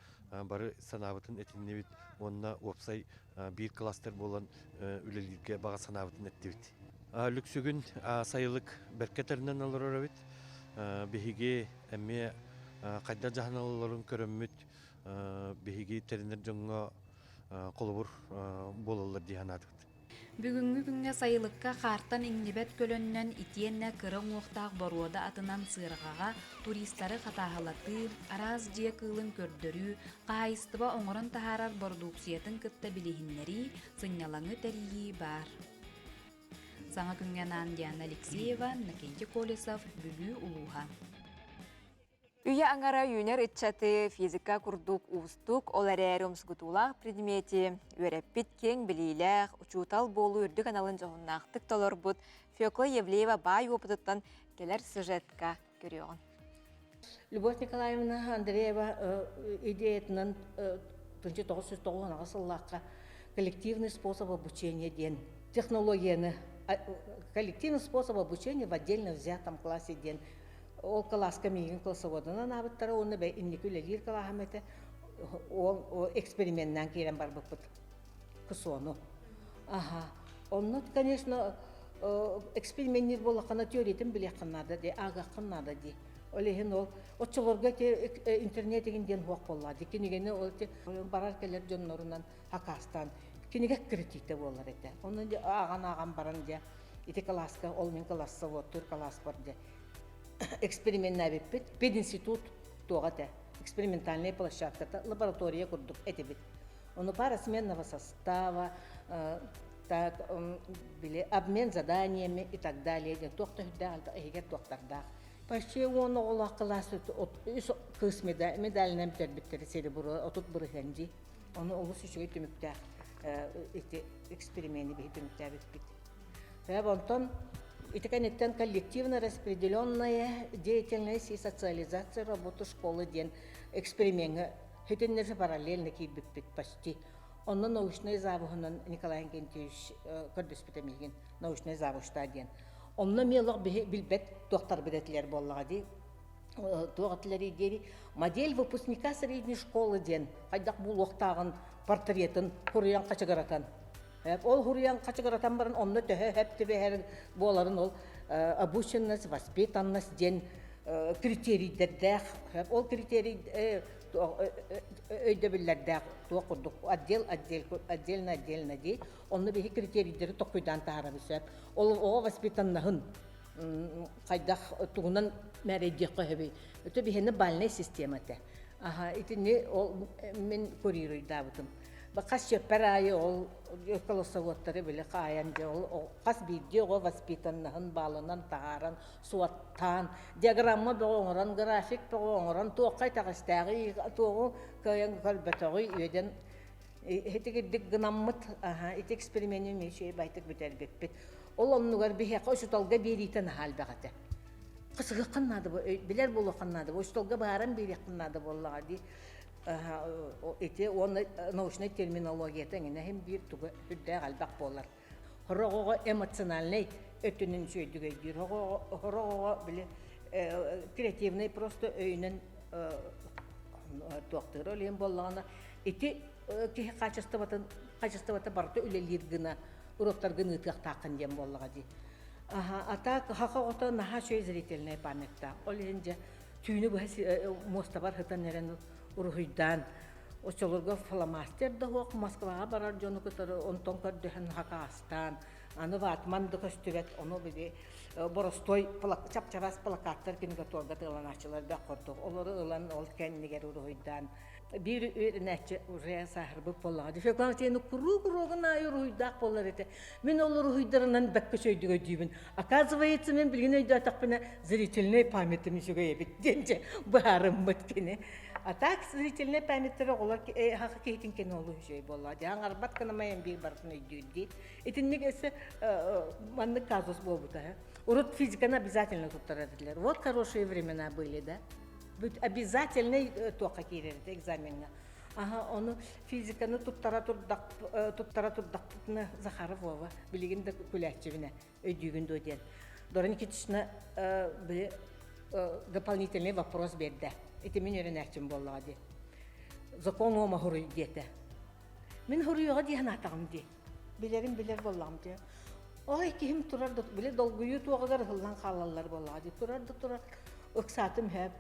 бары санаабытын этиннибит уонна уопсай биир кластер буолан үлэлииргэ баҕа санаабытын эттибит. Лүксүгүн сайылык бэркэ тэринэн олорор эбит. Биһиги эмиэ хайдах дьаһаналларын көрөммүт биһиги тэринэр дьоҥҥо холобур буолаллар дии санаатыбыт. Бүгүҥҥү күҥҥэ сайылыкка хаартан иҥнибэт көлөннөн итиэннэ кыра уҥуохтаах боруода атынан сыарҕаҕа туристары хатааһылатыы, араас дьиэ кыылын көрдөрүү, хаһаайыстыба оҥорон таһаарар бородууксуйатын кытта билиһиннэрии, сынньалаҥы тэрийии баар. Саҥа күҥҥэ анаан Диана Алексеева, Иннокентий Колесов, Бүлүү улууһа. Үйэ аҥара үүнэр ыччаты физика курдук уустук, ол эрээри умсугутуулаах предмети үөрэппит киэҥ билиилээх, учуутал буолуу үрдүк аналын дьоһуннаахтык толорбут Фекла Евлеева баай уопутуттан кэлэр сюжетка көрүөҕүн. Любовь Николаевна Андреева идеятынан 1998 сыллаахха коллективный способ обучения диэн технологияны коллективный способ обучения в отдельно взятом классе диэн Ол кылааска миигин классоводунан аабыттара уонна бэй инники үлэлиир кылааһым этэ. Ол эксперименнээн киирэн барбыппыт. КСОну. Аха. Онно, конечно, эксперименниир буоллаххына теориятын билиэххин наада дии, ааҕыаххын наада дии. Ол иһин ол оччолорго ити интернет игин диэн суох буоллаҕа дии. Кинигэни ол ити барар кэлэр дьоннорунан хакаастаан кинигэ киритиитэ буолар этэ. Онно ааҕан-ааҕан баран дьэ ити кылааска ол мин классоводтуур кылааспар дьэ эксперименнээбиппит. Пединститут туоҕа этэ, экспериментальная площадката, лаборатория курдук этибит. Ону пара сменного состава, так, били обмен заданиями и так далее диэн туох да үрдээх иһигэр туохтардаах. Почти уон оҕолоох кылаас үс кыыс медалынан бүтэрбиттэрэ серебро 30 бырыһыан дии. Ону олус үчүгэй түмүктээх ити эксперимени биһи түмүктээбиппит. Онтон ити кэнниттэн коллективно распределенная деятельность и социализация работы школы диэн эксперимеҥҥэ итиннэ параллельно киирбиппит почти. Онно научнай завуһунан Николай Иннокентьевич көрдөспүтэ миигин научнай завучта диэн. Онно эмиэ олох биһи билбэт туохтарбыт этилэр буоллаҕа дии. Туох этилэрий диэри модель выпускника средней школы диэн хайдах буолуохтааҕын портретын хуруйан хачыгыратан Ол хуруйан хачыгыратан баран онно төһө хөп түбэһэр буоларын ол обученность, воспитанность диэн критерийдэрдээх ол критерий өйдөбүллэрдээх туох курдук отдел отдел отдельно отдельно дии онно биһи критерийдэри токкуйдаан таһаарабыт сөп ол оҕо воспитаннаһын хайдах тугунан мээрэйдиэххэ сөбүй это биһини бальнай система этэ аха итини ол мин курируйдаабытым Хас чиэппэр аайы ол колосоводтары били хаайан дьэ ол хас биирдии оҕо воспитаннаһын баалынан таһааран суоттаан диаграмма бөҕө оҥорон график бөҕө оҥорон туохха итэҕэстээҕий туоҕу кыайан көрбөтөҕүй үөдэн итигирдик гынаммыт аха ити эксперимени эмиэ үчүгэй байтык бүтэрбиппит ол оннугар биһиэхэ учууталга биэриитэ наһаа элбэх этэ хасыһыаххын наада билэр буолуоххун наада учууталга бааран биэриэххин наада буоллаҕа дии ити уонна научнай терминологията эҥинэ иһин биир туга үрдээх элбэх буолар. Сорох оҕо эмоциональнай өттүнэн үчүгэйдик өйдүүр, сорох оҕо били креативный просто өйүнэн туохтуур ол иһин буоллаҕына ити киһи качествотын качествота барыта үлэлиир гына уроктаргын ыытыахтааххын диэн буоллаҕа дии. Аха, а так саха оҕото наһаа үчүгэй зрительная памяттаах. Ол иһин дьэ түүнү быһа муостабар сытан эрэн уруһуйдаан оччолорго фломастер да суох Москваҕа барар дьону кытары онтон көрдөһөн хакаастаан аны ватман да көстүбэт ону били боростой чап-чараас плакаттар киниготуорга тыаланааччылар бэх курдук олору ылан ол кэннигэр уруһуйдаан биир үөрэнээччи уже сааһырбыт буоллаҕа дии Феклан Васильевна куруук уруогун аайы уруһуйдаах буолар этэ мин ол уруһуйдарынан бэккэ үчүгэйдик өйдүүбүн оказывается мин билигин өйдөөтөхпүнэ зрительный памятым үчүгэй эбит диэн дьэ быһаарыммыт кини а так зрительный памяттары оҕолор хаха киһитин кини олус үчүгэй буоллаҕа дии аҥарбат гынамайан биир барытын өйдүүр дии итинник өссө маннык казус буолбута урут физиканы обязательно туттарар этилэр вот хорошие времена были да Бүт обязательный туохха киирэр этэ экзамеҥҥа. Аха, ону физиканы туттара турдах туттара турдахпытына Захаров Вова билигин да күлээччибинэ өйдүүгүн дуо диэн. Дора Никитична били дополнительный вопрос биэрдэ. Ити мин үөрэнээччим буоллаҕа дии. Закон уома хуруй диэтэ. Мин хуруйуоҕа дии санаатаҕым дии. Билэрим билэр буоллаҕым дии. Ой, киһим турар да, били долгуйуу туоҕугар ыһыллан хаалаллар буоллаҕа дии. Турар да турар. Ыксаатым һээп.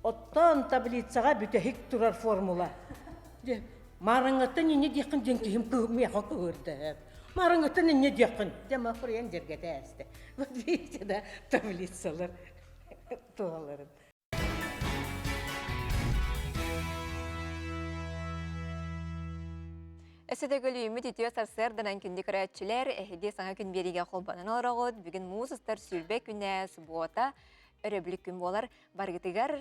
Оттон таблицаҕа бүтэһик турар формула. Дьэ, маарыҥҥаттан инньэ диэххин диэн киһим миэхэ кыһыырда һээп. Маарыҥҥаттан инньэ диэххин. Дьэ, махуруйан дьэргэтэ ээстэ. Вот видите, да, таблицалар туһаларын. Өссө да көлүйүммүт үтүө сарсыарданан күндү көрөөччүлэр, эһиги саҥа күн биэриигэ холбонон олороҕут. Бүгүн муус устар 20 күнэ субуота өрөбүл күн буолар. Барыгытыгар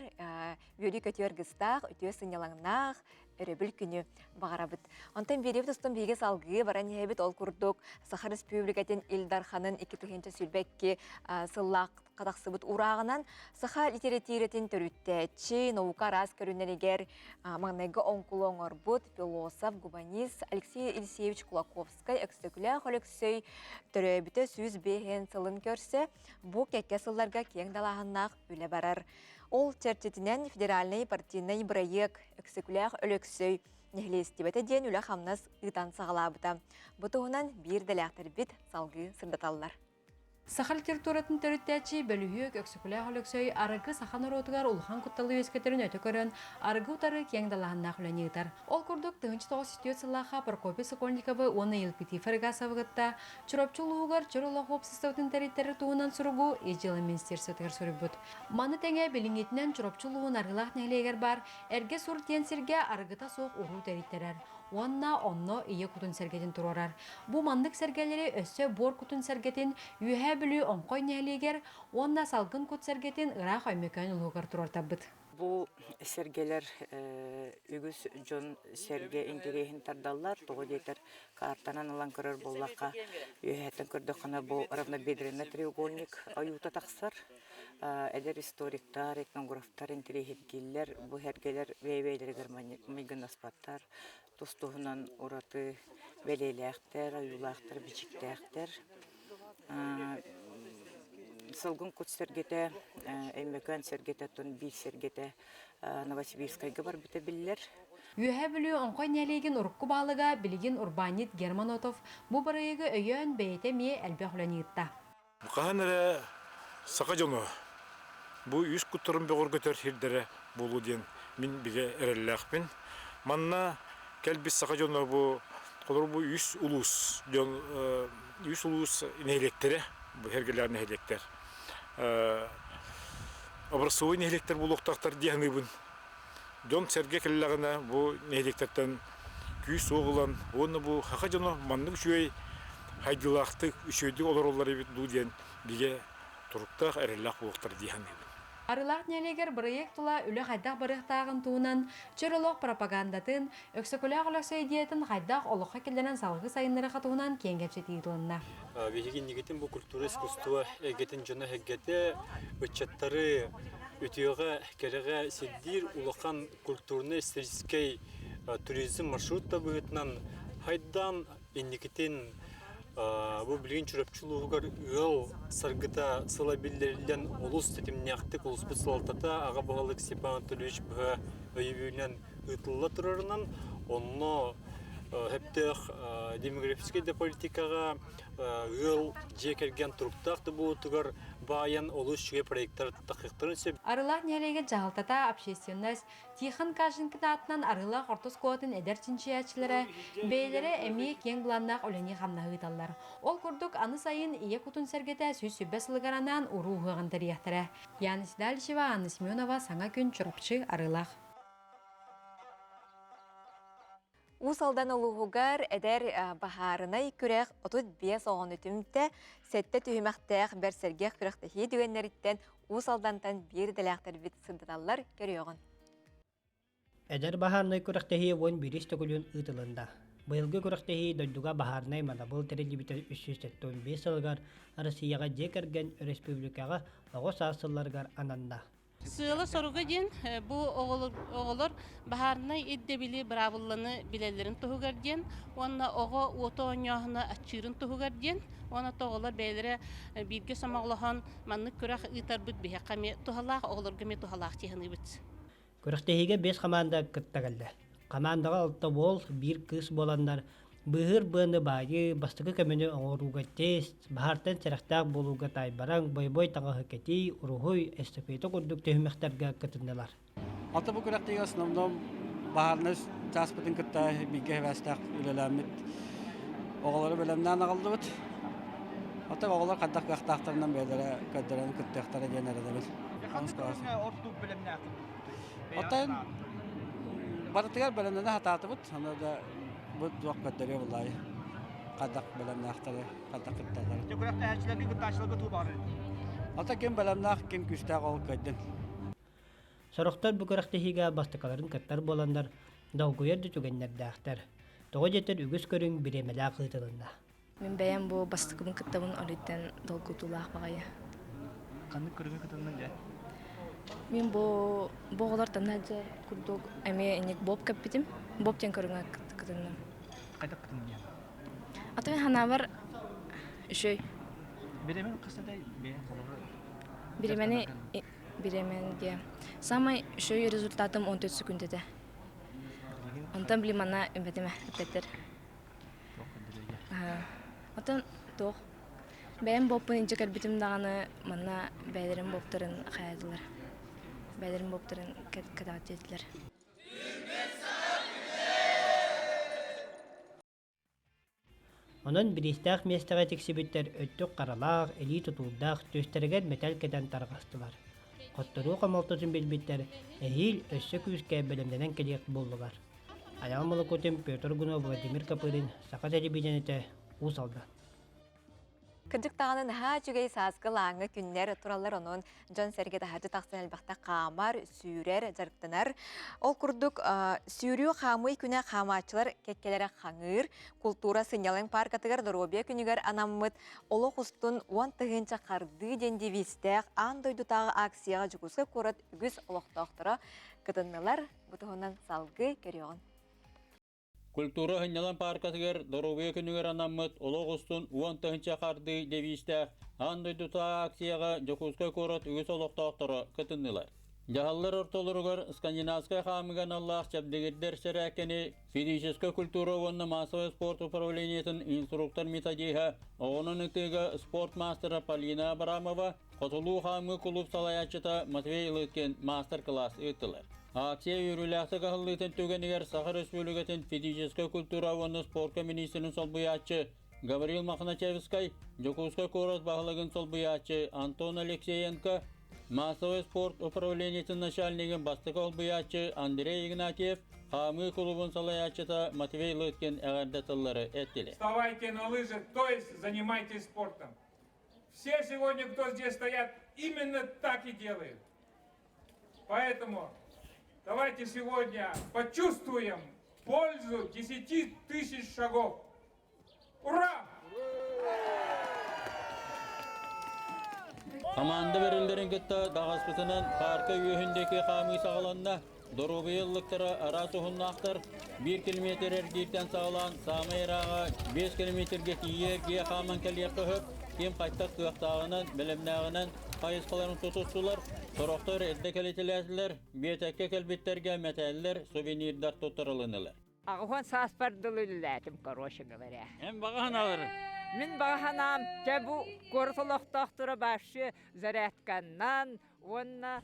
үөрүү-көтүү аргыстаах, үтүө сынньалаҥнаах өрөбүл күнү баҕарабыт. Онтон биэриэбит устун биһиги салгыы баран иһэбит. Ол курдук Саха Республикатын Ил Дарханын 2022 сыллаах тахсыбыт уурааҕынан саха литэрэтиирэтин төрүттээччи, наука араас көрүҥнэригэр маҥнайгы оҥкулу оҥорбут философ, гуманист Алексей Елисеевич Кулаковскай Өксөкүлээх Өлөксөй төрөөбүтэ 105 сылын көрсө бу кэккэ сылларга киэҥ далааһыннаах үлэ барар. Ол чэрчитинэн федеральнай партийнай бырайыак Өксөкүлээх Өлөксөй нэһилиэстибэтэ диэн үлэ-хамнас ыытан саҕалаабыта. Бу туһунан биир дэлээхтэрбит салгыы сырдаталлар. Саха литературатын төрүттээччи, бөлүһүөк Өксөкүлээх Өлөксөй арыгы саха норуотугар улахан кутталы үөскэтэрин өтө көрөн, арыгы утары киэҥ далааһыннаах үлэни ыытар. Ол курдук, 1904 сыллаахха Прокопий Сокольниковы уонна Елпитифа Рыгасовы кытта Чурапчы улууһугар чөл олох уопсастыбатын тэрилтэрэ туһунан суругу Ис дьыала министерствотыгар суруйбут. Маны тэҥэ билиҥҥитинэн Чурапчы улууһун Арыылаах нэһилиэгэр баар Эргэ Сур диэн сиргэ арыгыта суох уруу тэрийтэрэр. Уонна онно ийэ кутун сэргэтин туруорар. Бу маннык сэргэлэри өссө буор кутун сэргэтин Үөһээ Бүлүү Оҥхой нэһилиэгэр уонна салгын кут сэргэтин ыраах Өймөкөөн улууһугар туруортарбыт. Бу сэргэлэр үгүс дьон сэргэ интэриэһин тардаллар. Тоҕо диэтэр, картанан ылан көрөр буоллахха, үөһэттэн көрдөххүнэ бу равнобедренный треугольник ойуута тахсар. Эдэр историктар, этнографтар интэриэһиргииллэр, бу сэргэлэр бэйэ-бэйэлэригэр майгыннаспаттар, тус-туһунан ураты бэлиэлээхтэр, ойуулаахтар, бичиктээхтэр. Сылгын кут сэргэтэ, Өймөкөөн сэргэтэ, оттон биир сэргэтэ Новосибирскайга барбыта биллэр. Үөһээ Бүлүү Оҥхой нэһилиэгин урукку баһылыга, билигин урбаанньыт Герман Отов бу бырайыагы өйөөн бэйэтэ эмиэ элбэх үлэни ыытта. Хаһан эрэ саха дьоно бу үс куттарын бөҕөргөтөр сирдэрэ буолуо диэн мин бигэ эрэллээхпин. Манна кэлбит саха дьоно бу холобур бу үс улуус дьон үс улуус нэһилиэктэрэ бу эргэлээх нэһилиэктэр образцовый нэһилиэктэр буолуохтаахтар дии саныыбын. Дьон-сэргэ кэллэҕинэ бу нэһилиэктэртэн күүс-уох ылан уонна бу саха дьоно маннык үчүгэй хайдыылаахтык, үчүгэйдик олороллор эбит дуу диэн бигэ туруктаах, эрэллээх буолуохтара дии саныыбын. Арыылаах нэһилиэгэр бырайыак тула үлэ хайдах барыахтааҕын туһунан чөл олох пропагандатын, Өксөкүлээх Өлөксөй идеятын хайдах олоххо киллэрэн салгыы сайыннарыха туһунан киэҥ кэпсэтии ыытылынна. Биһиги инникитин бу культура, искусство эйгэтин дьоно-сэргэтэ ыччаттары үтүөҕэ, кэрэҕэ сирдиир улахан культурнай-историческай туризм маршрут да быһыытынан хайдаан инникитин бу билигин Чурапчы улууһугар ыал саргыта сыла биллэриллэн олус тэтимнээхтик улууспут салалтата аҕа баһылык Степан Анатольевич быһа өйөбүлүнэн ыытылла турарынан онно сөптөөх демографическай да политикаҕа ыал дьиэ кэргэн туруктаах да буолуутугар баайан олус үчүгэй проекттар тахыахтарын сөп. Арыылаах нэһилиэгин дьаһалтата общественность Тихон Каженкин аатынан Арыылаах орто оскуолатын эдэр чинчийээччилэрэ бэйэлэрэ эмиэ киэҥ былааннаах үлэни-хамнаһы ыыталлар. Ол курдук, аны сайын ийэ кутун сэргэтэ 120 сылыгар анаан уруу ыһыаҕын тэрийиэхтэрэ. Яна Седалищева, Анна Семенова, Саҥа күн, Чурапчы, Арыылаах. Уус Алдан улууһугар эдэр баһаарынай күрэх 35 оҕону түмтэ, сэттэ түһүмэхтээх бэрсэргэх күрэхтэһии түгэннэриттэн Уус Алдантан биир идэлээхтэрбит сырдаталлар көрүөҕүн. Эдэр баһаарынай күрэхтэһии 11 төгүлүн ыытылынна. Быйылгы күрэхтэһии дойдуга баһаарынай манабыл тэриллибитэ 375 сылыгар Россияҕа дьиэ кэргэн өрөспүүбүлүкэҕэ оҕо саас сылларыгар ананна. Сыала-соруга диэн бу оҕолор баһаарынай ирдэбили быраабылланы билэллэрин туһугар диэн уонна оҕо уоту оонньооһуна аччыырын туһугар диэн уонна оҕолор бэйэлэрэ бииргэ сомоҕолоһон маннык күрэх ыытарбыт биһиэхэ эмиэ туһалаах, оҕолорго эмиэ туһалаах дии саныыбыт. Күрэхтэһиигэ биэс хамаанда кытта кэллэ. Хамаандаҕа алта уол, биир кыыс буоланнар, быыһыыр быаны баайыы, бастакы көмөнү оҥорууга тест, баһаартан сэрэхтээх буолууга таайбараҥ, бойобуой таҥаһы кэтии, уруһуй, эстафета курдук түһүмэхтэргэ кытыннылар. Алта бу күрэхтэһиигэ основном баһаарынай чааспытын кытта бииргэ сибээстээх үлэлээммит оҕолору бэлэмнээн аҕаллыбыт. Оттон оҕолор хайдах кыахтаахтарынан бэйэлэрэ көрдөрөн кыттыахтара диэн эрэнэбин. Ордук бэлэмнээхтик Оттон барытыгар бэлэмнэнэ сатаатыбыт. Аны да. Бу туох көрдөрүө буллаайы. Хайдах бэлэмнээхтэри, хайдах кытталлар. Дьэ күрэхтэһээччилэргэ кыттааччыларга туу баар Ата ким бэлэмнээх, ким күүстээх ол кыайдын. Сорохтор бу күрэхтэһиигэ бастакыларын кыттар буоланнар, долгуйар да түгэннэрдээхтэр. Тоҕо диэтэр үгүс көрүҥ бириэмэлээх ыытылынна. Мин бэйэм бу бастакыбын кыттабын олуйтан долгутуулаах баҕайы. Ханнык көрүҥү кытынныҥ дьэ? Мин бу бу оҕолор танаджа курдук эмиэ инник боб кэппитим. Боб диэн көрүҥэ кытынным. Хайдах кытынныҥ диэн? А то мин ханаабар үчүгэй. Бириэмэн хаста бэйэҥ холобура Бириэмэни бириэмэн диэ. Самай үчүгэй результатым 14 секунд этэ. Онтон били манна эппэтим эппэттэр. Оттон туох бэйэм буоппун илдьэ кэлбитим даҕаны манна бэйэлэрин буоптарын хайаатылар. Бэйэлэрин буоптарын кэтэҕит диэтилэр. Онон бириистээх миэстэҕэ тиксибиттэр өттүк харалаах, илии тутуурдаах, түөстэригэр мэтээл кэтэн тарҕастылар. Хотторуу хомолтотун билбиттэр эһиил өссө күүскэ бэлэмнэнэн кэлиэх буоллулар. Айаҕа Молокутин, Петр Гунов, Владимир Копырин, Саха телевидениетэ, Уус Алдан. Кырдьык даҕаны наһаа үчүгэй сааскы лааҥҥа күннэр тураллар, онон дьон-сэргэ таһырдьа тахсан элбэхтэ хаамар, сүүрэр, дьарыктанар. Ол курдук сүүрүү хаамыы күнэ хаамааччылар кэккэлэрэ хаҥыыр, култуура сынньалаҥ пааркатыгар доруобуйа күнүгэр анаммыт Олох устун 10 тыһыынча хардыы диэн девизтээх аан дойдутааҕы акцияҕа Дьокуускай куорат үгүс олохтоохторо кытыннылар. Бу туһунан салгыы көрүөҕүн. Культура сынньалаҥ пааркатыгар доруобуйа күнүгэр анаммыт олох устун 10 тыһыынча хардыы девизтээх аан дойдутааҕы акцияҕа Дьокуускай куорат үгүс олохтоохторо кытыннылар. Дьаһаллар ортолоругар скандинавскай хаамыыга аналлаах чэбдигирдэр сэрээккэни физическэй культура уонна массовай спорт управлениетын инструктор-методиһа, оҕонон ытыыга спорт маастара Полина Абрамова, Хотулуу хаамыы кулууп салайааччыта Матвей Лыткин маастар-кылаас ыыттылар. Акция үөрүүлээхтик аһыллыытын түгэнигэр Саха Республикатын физическэй культура уонна спорка министрин солбуйааччы Гаврил Мохначевскай, Дьокуускай куорат баһылыгын солбуйааччы Антон Алексеенко, массовай спорт управлениетын начальнигын бастакы солбуйааччы Андрей Игнатьев, хаамыы кулуубун салайааччыта Матвей Лыткин эҕэрдэ тыллары эттилэр. Вставайте на лыжи, то есть занимайтесь спортом. Все сегодня, кто здесь стоят, именно так и делают. Поэтому давайте сегодня почувствуем пользу 10 тысяч шагов. Ура! Хамаанда бэриллэрин кытта даҕаспытынан паарка үөһүндеки хаамыы саҕаланна. Доруобуйа ыллыктара араас уһуннаахтар. 1 километр эргииртэн саҕалаан саамай ырааҕа 5 километрга тиийэ эргийэ хааман кэлиэххэ сөп. Ким хайтах кыахтааҕынан, бэлэмнээҕинэн хайысхаларын тутустулар. Сорохтор эрдэ кэлитэлээтилэр, биэтэккэ кэлбиттэргэ мэтээллэр, сувенирдар туттарылыннылар. 80 сааспар дылы үлэлээтим, короче говоря. Эн баҕа санаалары? Мин баҕа санаам, дьэ бу куорат олохтоохторо вообще зарядканнан уонна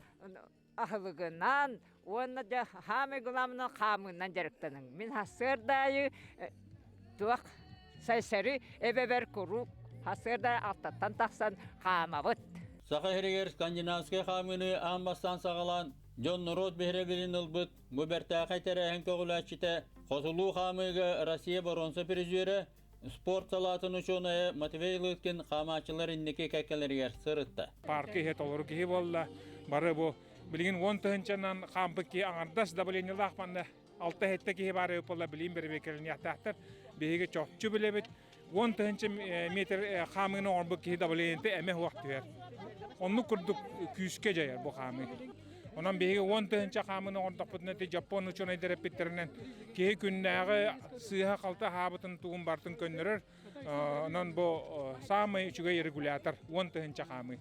аһылыгынан уонна дьэ хаамай главное хаамыынан дьарыктаныҥ. Мин сарсыарда аайы туох сайсары эбэбэр куруук сарсыарда алтаттан тахсан хаамабыт. Саха сиригэр скандинавскай хаамыыны аан бастаан саҕалаан, дьон норуот биһирэбилин ылбыт бу бэртээхэй тэрээһин көҕүлээччитэ Хотулуу хаамыыга Россия боруонса призерэ, спорт салаатын учуонайа Матвей Лыткин хаамааччылар инники кэккэлэригэр сырытта. Парка иһэ толору киһи буолла. Бары бу билигин 10 тыһыынчанан хаампыт киһи аҥардас давлениелаах манна алта-сэттэ киһи баар буолла билигин бэрэбиэркэлэниэхтээхтэр. Биһиги чопчу билэбит. 10 тыһыынча метр хаамыыны оҥорбут киһи давлениета эмэ суох түһэр. Оннук курдук күүскэ дьайар бу хаамыы. Онон биһиги 10 тыһыынча хаамыыны оҥордохпутуна ити Дьоппуон учуонайдар эппиттэринэн киһи күннээҕи сыыһа-халты аһаабытын тугун барытын көннөрөр. Онон бу саамай үчүгэй регулятор 10 тыһыынча хаамыы.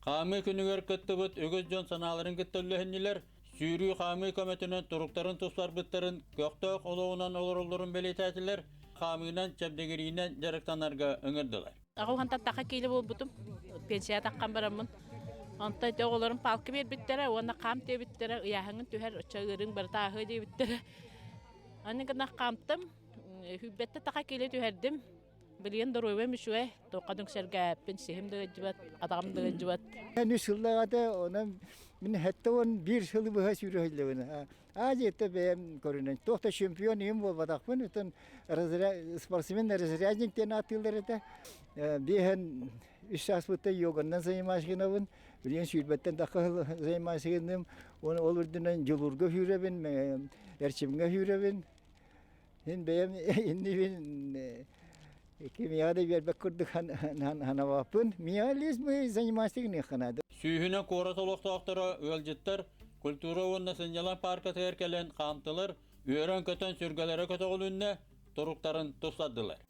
Хаамыы күнүгэр кыттыбыт үгүс дьон санааларын кытта үллэһиннилэр, сүүрүү хаамыы көмөтүнэн туруктарын тупсарбыттарын, көхтөөх олоҕунан олороллорун бэлиэтээтилэр, хаамыынан, чэбдигириинэн дьарыктанарга ыҥырдылар. Аҕа таха киилэ буолбутум, пенсия таххан бараммын. Онтон ити оҕолорум палка биэрбиттэрэ уонна хаам диэбиттэрэ, ыйааһыҥын түһэр, оччо ыарыҥ барыта ааһыа диэбиттэрэ. Аны гына хаамтым, сүүрбэттэ таха киилэ түһэрдим. Билигин доруобуйам үчүгэй, туохха да үҥсэргээппин, сиһим да ыалдьыбат, атаҕым да ыалдьыбат. Үс сыллааҕыта онон. Мин 71 сылы быһа сүүрэ Азията бэйэм көрүнэн туох да чемпион иһин буолбатахпын, өтөн спортсмен разрядник диэн ааттыыллар этэ. Биэһэн үс сааспыттан йоганнан занимаюсь гынабын, билигин сүүрбэттэн тахха занимаюсь гынным, ол үрдүнэн дьулуурга сүүрэбин, эрчимҥэ сүүрэбин. Мин бэйэм иннибин кимиэхэ да биэрбэт курдук санаабаппын. Миэхэ лишь бы заниматься гыныахха наада. Сүүһүнэн куорат олохтоохторо, ыалдьыттар культура уонна сынньалаҥ пааркатыгар кэлэн хаамтылар, үөрэн-көтөн сүргэлэрэ көтөҕүлүннэ, туруктарын тупсардылар.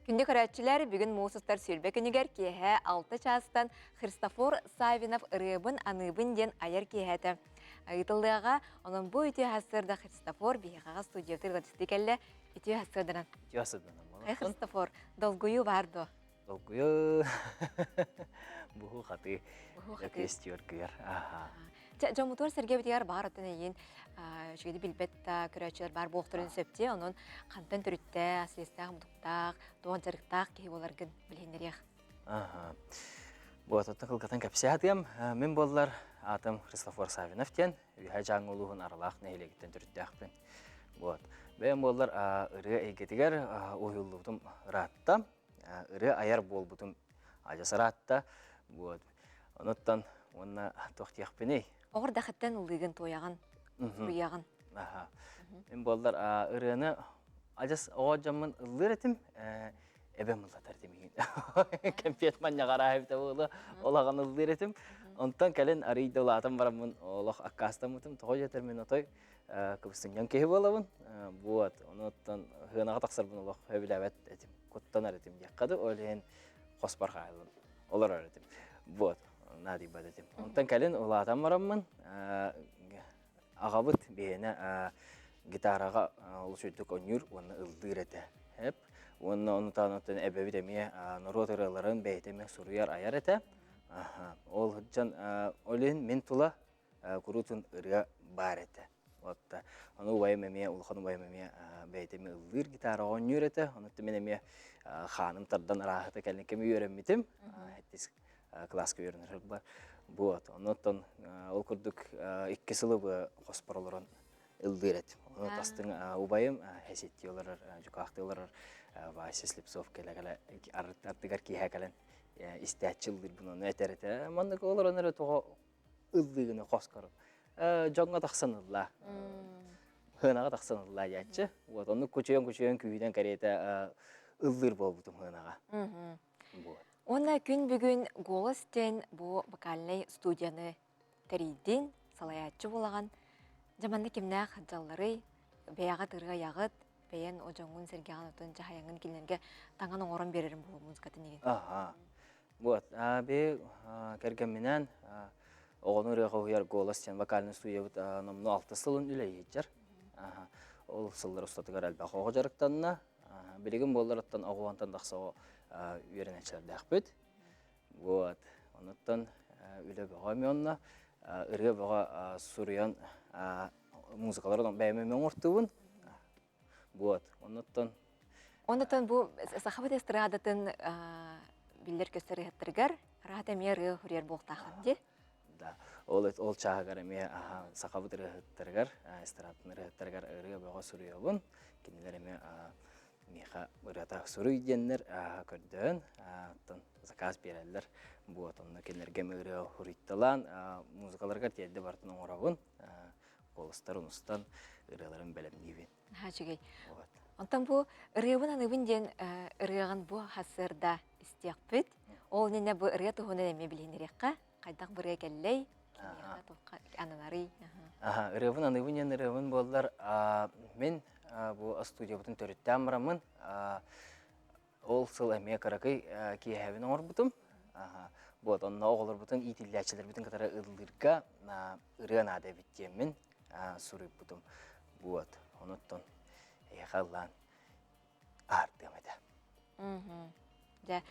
Күндү көрөөччүлэр, бүгүн муус устар сүүрбэ күнүгэр киэһэ 6 чаастан Христофор Савинов ырыабын аныыбын диэн айар киэһэтэ ыытыллыаҕа. Онон бу үтүө сарсыарда Христофор биһиэхэҕэ студиябытыгар ыалдьыттыы кэллэ. Үтүө сарсыарданан. Үтүө сарсыарданан. Христофор, долгуйуу баар дуо? Долгуйуу. Буһуу хатыы. Буһуу хатыы. Көстүөр Аха. Дьоммутугар сэргэбитигэр баар оттон эйиин үчүгэйди билбэт да көрөөччүлэр баар буолуохтарын сөп дии. Онон хантан төрүттээх, силистээх, мутуктаах, туох дьарыктаах киһи буоларгын билиһиннэриэх. Аха. Бу оттон кылгатан кэпсээтиэм. Мин буоллар аатым Христофор Савинов диэн, Үһэ Дьааҥы улууһун Аралаах нэһилиэгиттэн төрүттээхпин. Вот. Бэйэм буоллар ырыа эйгэтигэр уһуйуллубутум ыраатта. Ырыа айар буолбутум адьас ыраатта. Вот. Онуттан уонна туох диэхпиний? Оҕор дахыттан ыллыыгын, туойаҕын, суруйаҕын. Аха. Мин буоллар ырыаны адьас оҕо дьоммун ыллыыр этим, эбэм ыллатар этим иһин. Кэмпиэт манньаҕар ааһыбыта буолуо, олаҕын ыллыыр этим. Онтон кэлин арый да улаатан бараммын олох аккаастаммытым. Тоҕо диэтэр мин отой кыбыстынньаҥ киһи буолабын. Вот, онуттан сыанаҕа тахсарбын олох сөбүлээбэт этим, куттанар этим диэххэ дуу, ол иһин хоспор хааллым, олорор этим. Вот, наадыйбат этим. Онтон кэлин улаатан бараммын, аҕабыт биһиэнэ гитараҕа олус үрдүк оонньуур уонна ыллыыр этэ. Эп. Уонна ону таһынан эбэбит эмиэ норуот ырыаларын бэйэтэ эмиэ суруйар, айар этэ. Ол сылдьан ол иһин мин тула куруутун ырыа баар этэ. Вот ону убайым эмиэ, улахан убайым эмиэ бэйэтэ эмиэ ыллыыр гитараҕа оонньуур этэ. Онон мин эмиэ хааным тардан арааһыта кэлин кэми үөрэммитим. Сэттис кылааска үөрэнэр бар. Вот, оннуттан ол курдук икки сылы бу хоспор олорон ыллыыр этим. Ону тастыҥ убайым Хесетти олорор, дьукаахтыы олорор Вася Слепцов кэлэ-кэлэ ардыгар киэһэ кэлэн истээччи ыллыырбын ону этэр этэ. Маннык олорон эрэ тоҕо ыллыыгыны хоскору. Дьоҥҥо тахсан ыллаа. Хыанаҕа тахсан ыллаа диэччи. Вот оннук кучуйан-кучуйан күүһүнэн кэриэтэ ыллыыр буолбутум хыанаҕа. Вот. Уонна күн бүгүн «Голос» диэн бу вокальнай студияны тэрийдин, салайааччы буолаҕын. Дьэ манна кимнээх дьалларый, бэйэҕит ырыа айаҕыт, бэйэн дьоҥҥун сэргэҕин отун дьаһайаҥҥын кинилэргэ таҥан оҥорон биэрэрин буолуо музыкатын игин. Аха. Вот, би кэргэмминээн оҕону ырыаҕа уһуйар «Голос» диэн вокальный студиябыт номнуо алта сылын үлэлиир. Ол сыллар устатыгар элбэх оҕо дьарыктанна. Билигин буолларыттан оҕуонтан тахса оҕо үөрэнээччилэрдээхпит. Вот. Онуттан үлэ бөҕө эмиэ онно ырыа бөҕө суруйан музыкаларын бэйэм эмиэ оҥортуубун. Вот. Онуттан Оннуттан бу сахабыт эстрадатын биллэр көстөр ыһыттарыгар раат эмиэ ырыа суруйар буолтааххын дии. Да. Ол ол чааһыгар эмиэ сахабыт ырыаһыттарыгар, эстрадатын ырыаһыттарыгар ырыа бөҕө суруйабын. Кинилэр эмиэ миэхэ ырыата суруй диэннэр көрдөөн, оттон заказ биэрэллэр. Вот, онно кинилэргэ эмиэ ырыа суруйталаан, музыкаларыгар тиэрдэ барытын оҥоробун. Куоластарын устан, ырыаларын бэлэмниибин. Наһаа үчүгэй. Онтон бу ырыабын аныыбын диэн ырыаҕын бу сарсыарда истиэхпит. Ол иннинэ бу ырыа туһунан эмиэ билиһиннэриэххэ. Хайдах бу ырыа кэллэй? Кимиэхэ туохха ананарый? Аха, ырыабын аныыбын диэн ырыабын буоллар, мин бу студиябытын төрүттээн бараммын, ол сыл эмиэ кыракый киэһэбин оҥорбутум. Вот, онно оҕолорбутун, иитиллээччилэрбитин кытары ыллыырга ырыа наада эбит диэммин суруйбутум. Вот, онуттан эйиэхэ ыллаан аартыам этэ. Дьэ,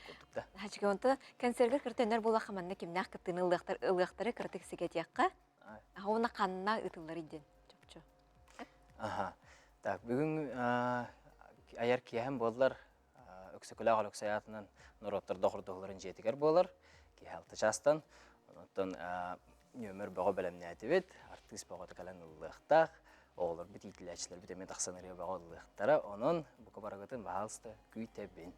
Хачыга онто концерга кыртөннөр буоллахха манна кимнээх кыттыыны ылыахтар ылыахтары кыратык сигэтиэххэ. Уонна ханна ыытыллар диэн чопчу. Аха. Так, бүгүн айар киэһэм буоллар Өксөкүлээх Өлөксөй аатынан норуоттар доҕордоһууларын дьиэтигэр буолар. Киэһэ алта чаастан. Онтон Нүөмэр бөҕө бэлэмнээтибит, артыыс бөҕөтө кэлэн ыллыахтаах, оҕолорбут, иитиллээччилэрбит эмиэ тахсан ырыа бөҕө ыллыахтара. Онон бука барыгытын баһаалыста күүтэбин.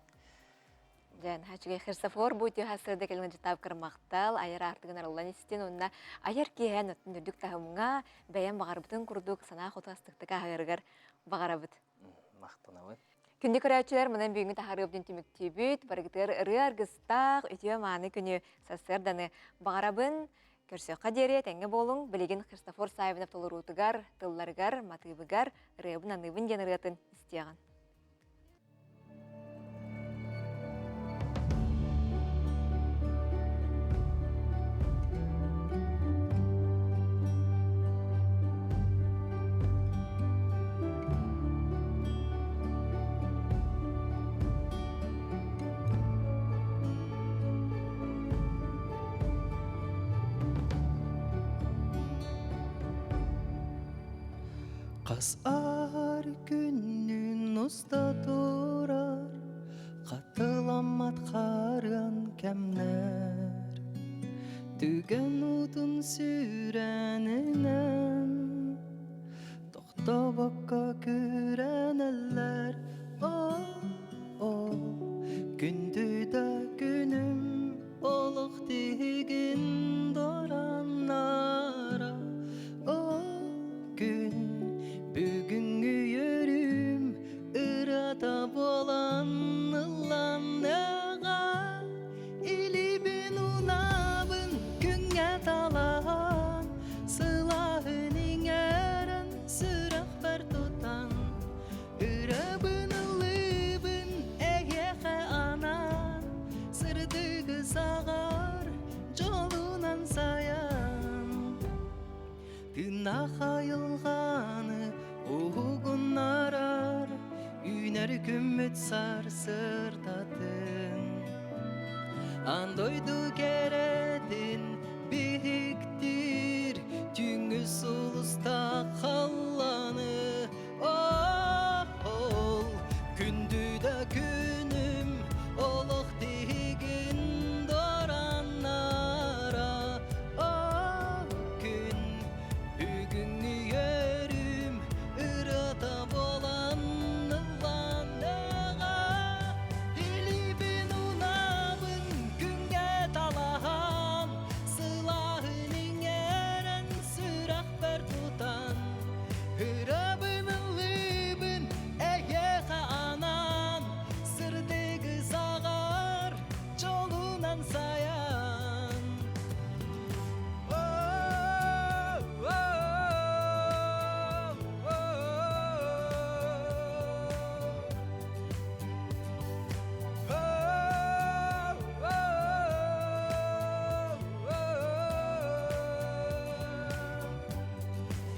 Дьэн, үчүгэй Христофор бу үтүө сарсыарда кэлин дьытаап кырмахтал, айар аартыгын арыллан истин, уонна айар киэһэн оттон үрдүк таһымҥа бэйэм баҕарбытын курдук санаа хоту астыктык аһыырыгар баҕарабыт. Махтанабын. Күндү көрөөччүлэр, манан бүгүҥҥү таһаарыыбытын түмүктүүбүт. Барыгытыгар ырыа аргыстаах, үтүө-мааны күнү сарсыарданы баҕарабын. Көрсүөххэ диэри этэҥҥэ буолуҥ. Билигин Христофор Саввинов толоруутугар, тылларыгар, матыыбыгар ырыабын аныыбын диэн ырыатын истиэҕин. Хас аар күннүн уста турар Хатыламмат харыан кэмнэр Түгэн уутун сүүрэнинэн Тохтобокко күрэнэллэр О, күндү да күнүм олох тиһигин дораннара О, күн бүгүҥҥү үөрүүм ырата буолан ылланыаҕа Илиибин уунабын күҥҥэ талаһан, сылааһын иҥэрэн сүрэхпэр тутан, ырабын ыллыыбын эйиэхэ анаан, сырдыгы саҕар дьолунан сайан. Тыыннаах айылҕаны уһугуннарар үүнэр күммүт сарсырдатын. Аан дойду кэрэтин биһиктиир түүҥҥү сулустаах халлааны Ол күндү да күнүм олох тиһигин дораннара Ол күн бүгүҥҥү үөрүүм ырыата буолан ылланыаҕа Илиибин уунабын күҥҥэ талаһан сылааһын иҥэрэн сүрэхпэр тутан Ырабын ыллыыбын эйиэхэ анаан Сырдыгы саҕар дьолунан сайан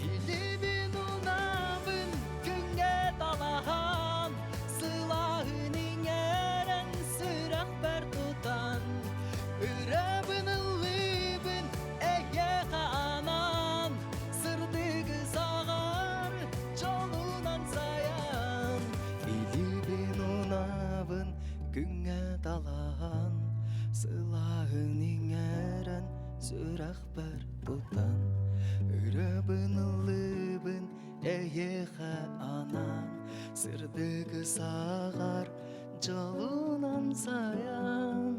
Илибин унабын күҥҥэ талаһан, сылааһын иҥэрэн сүрэхпэр тутан, ырабын ыллыыбын эйиэхэ анаан, сырдыгы саҕар дьолунан сайан. Илибин унабын күҥҥэ талаһан, сылааһын иҥэрэн сүрэхпэр тутан ырабын ыллыыбын эйиэхэ анаан сырдыгы саҕар дьолунан сайан.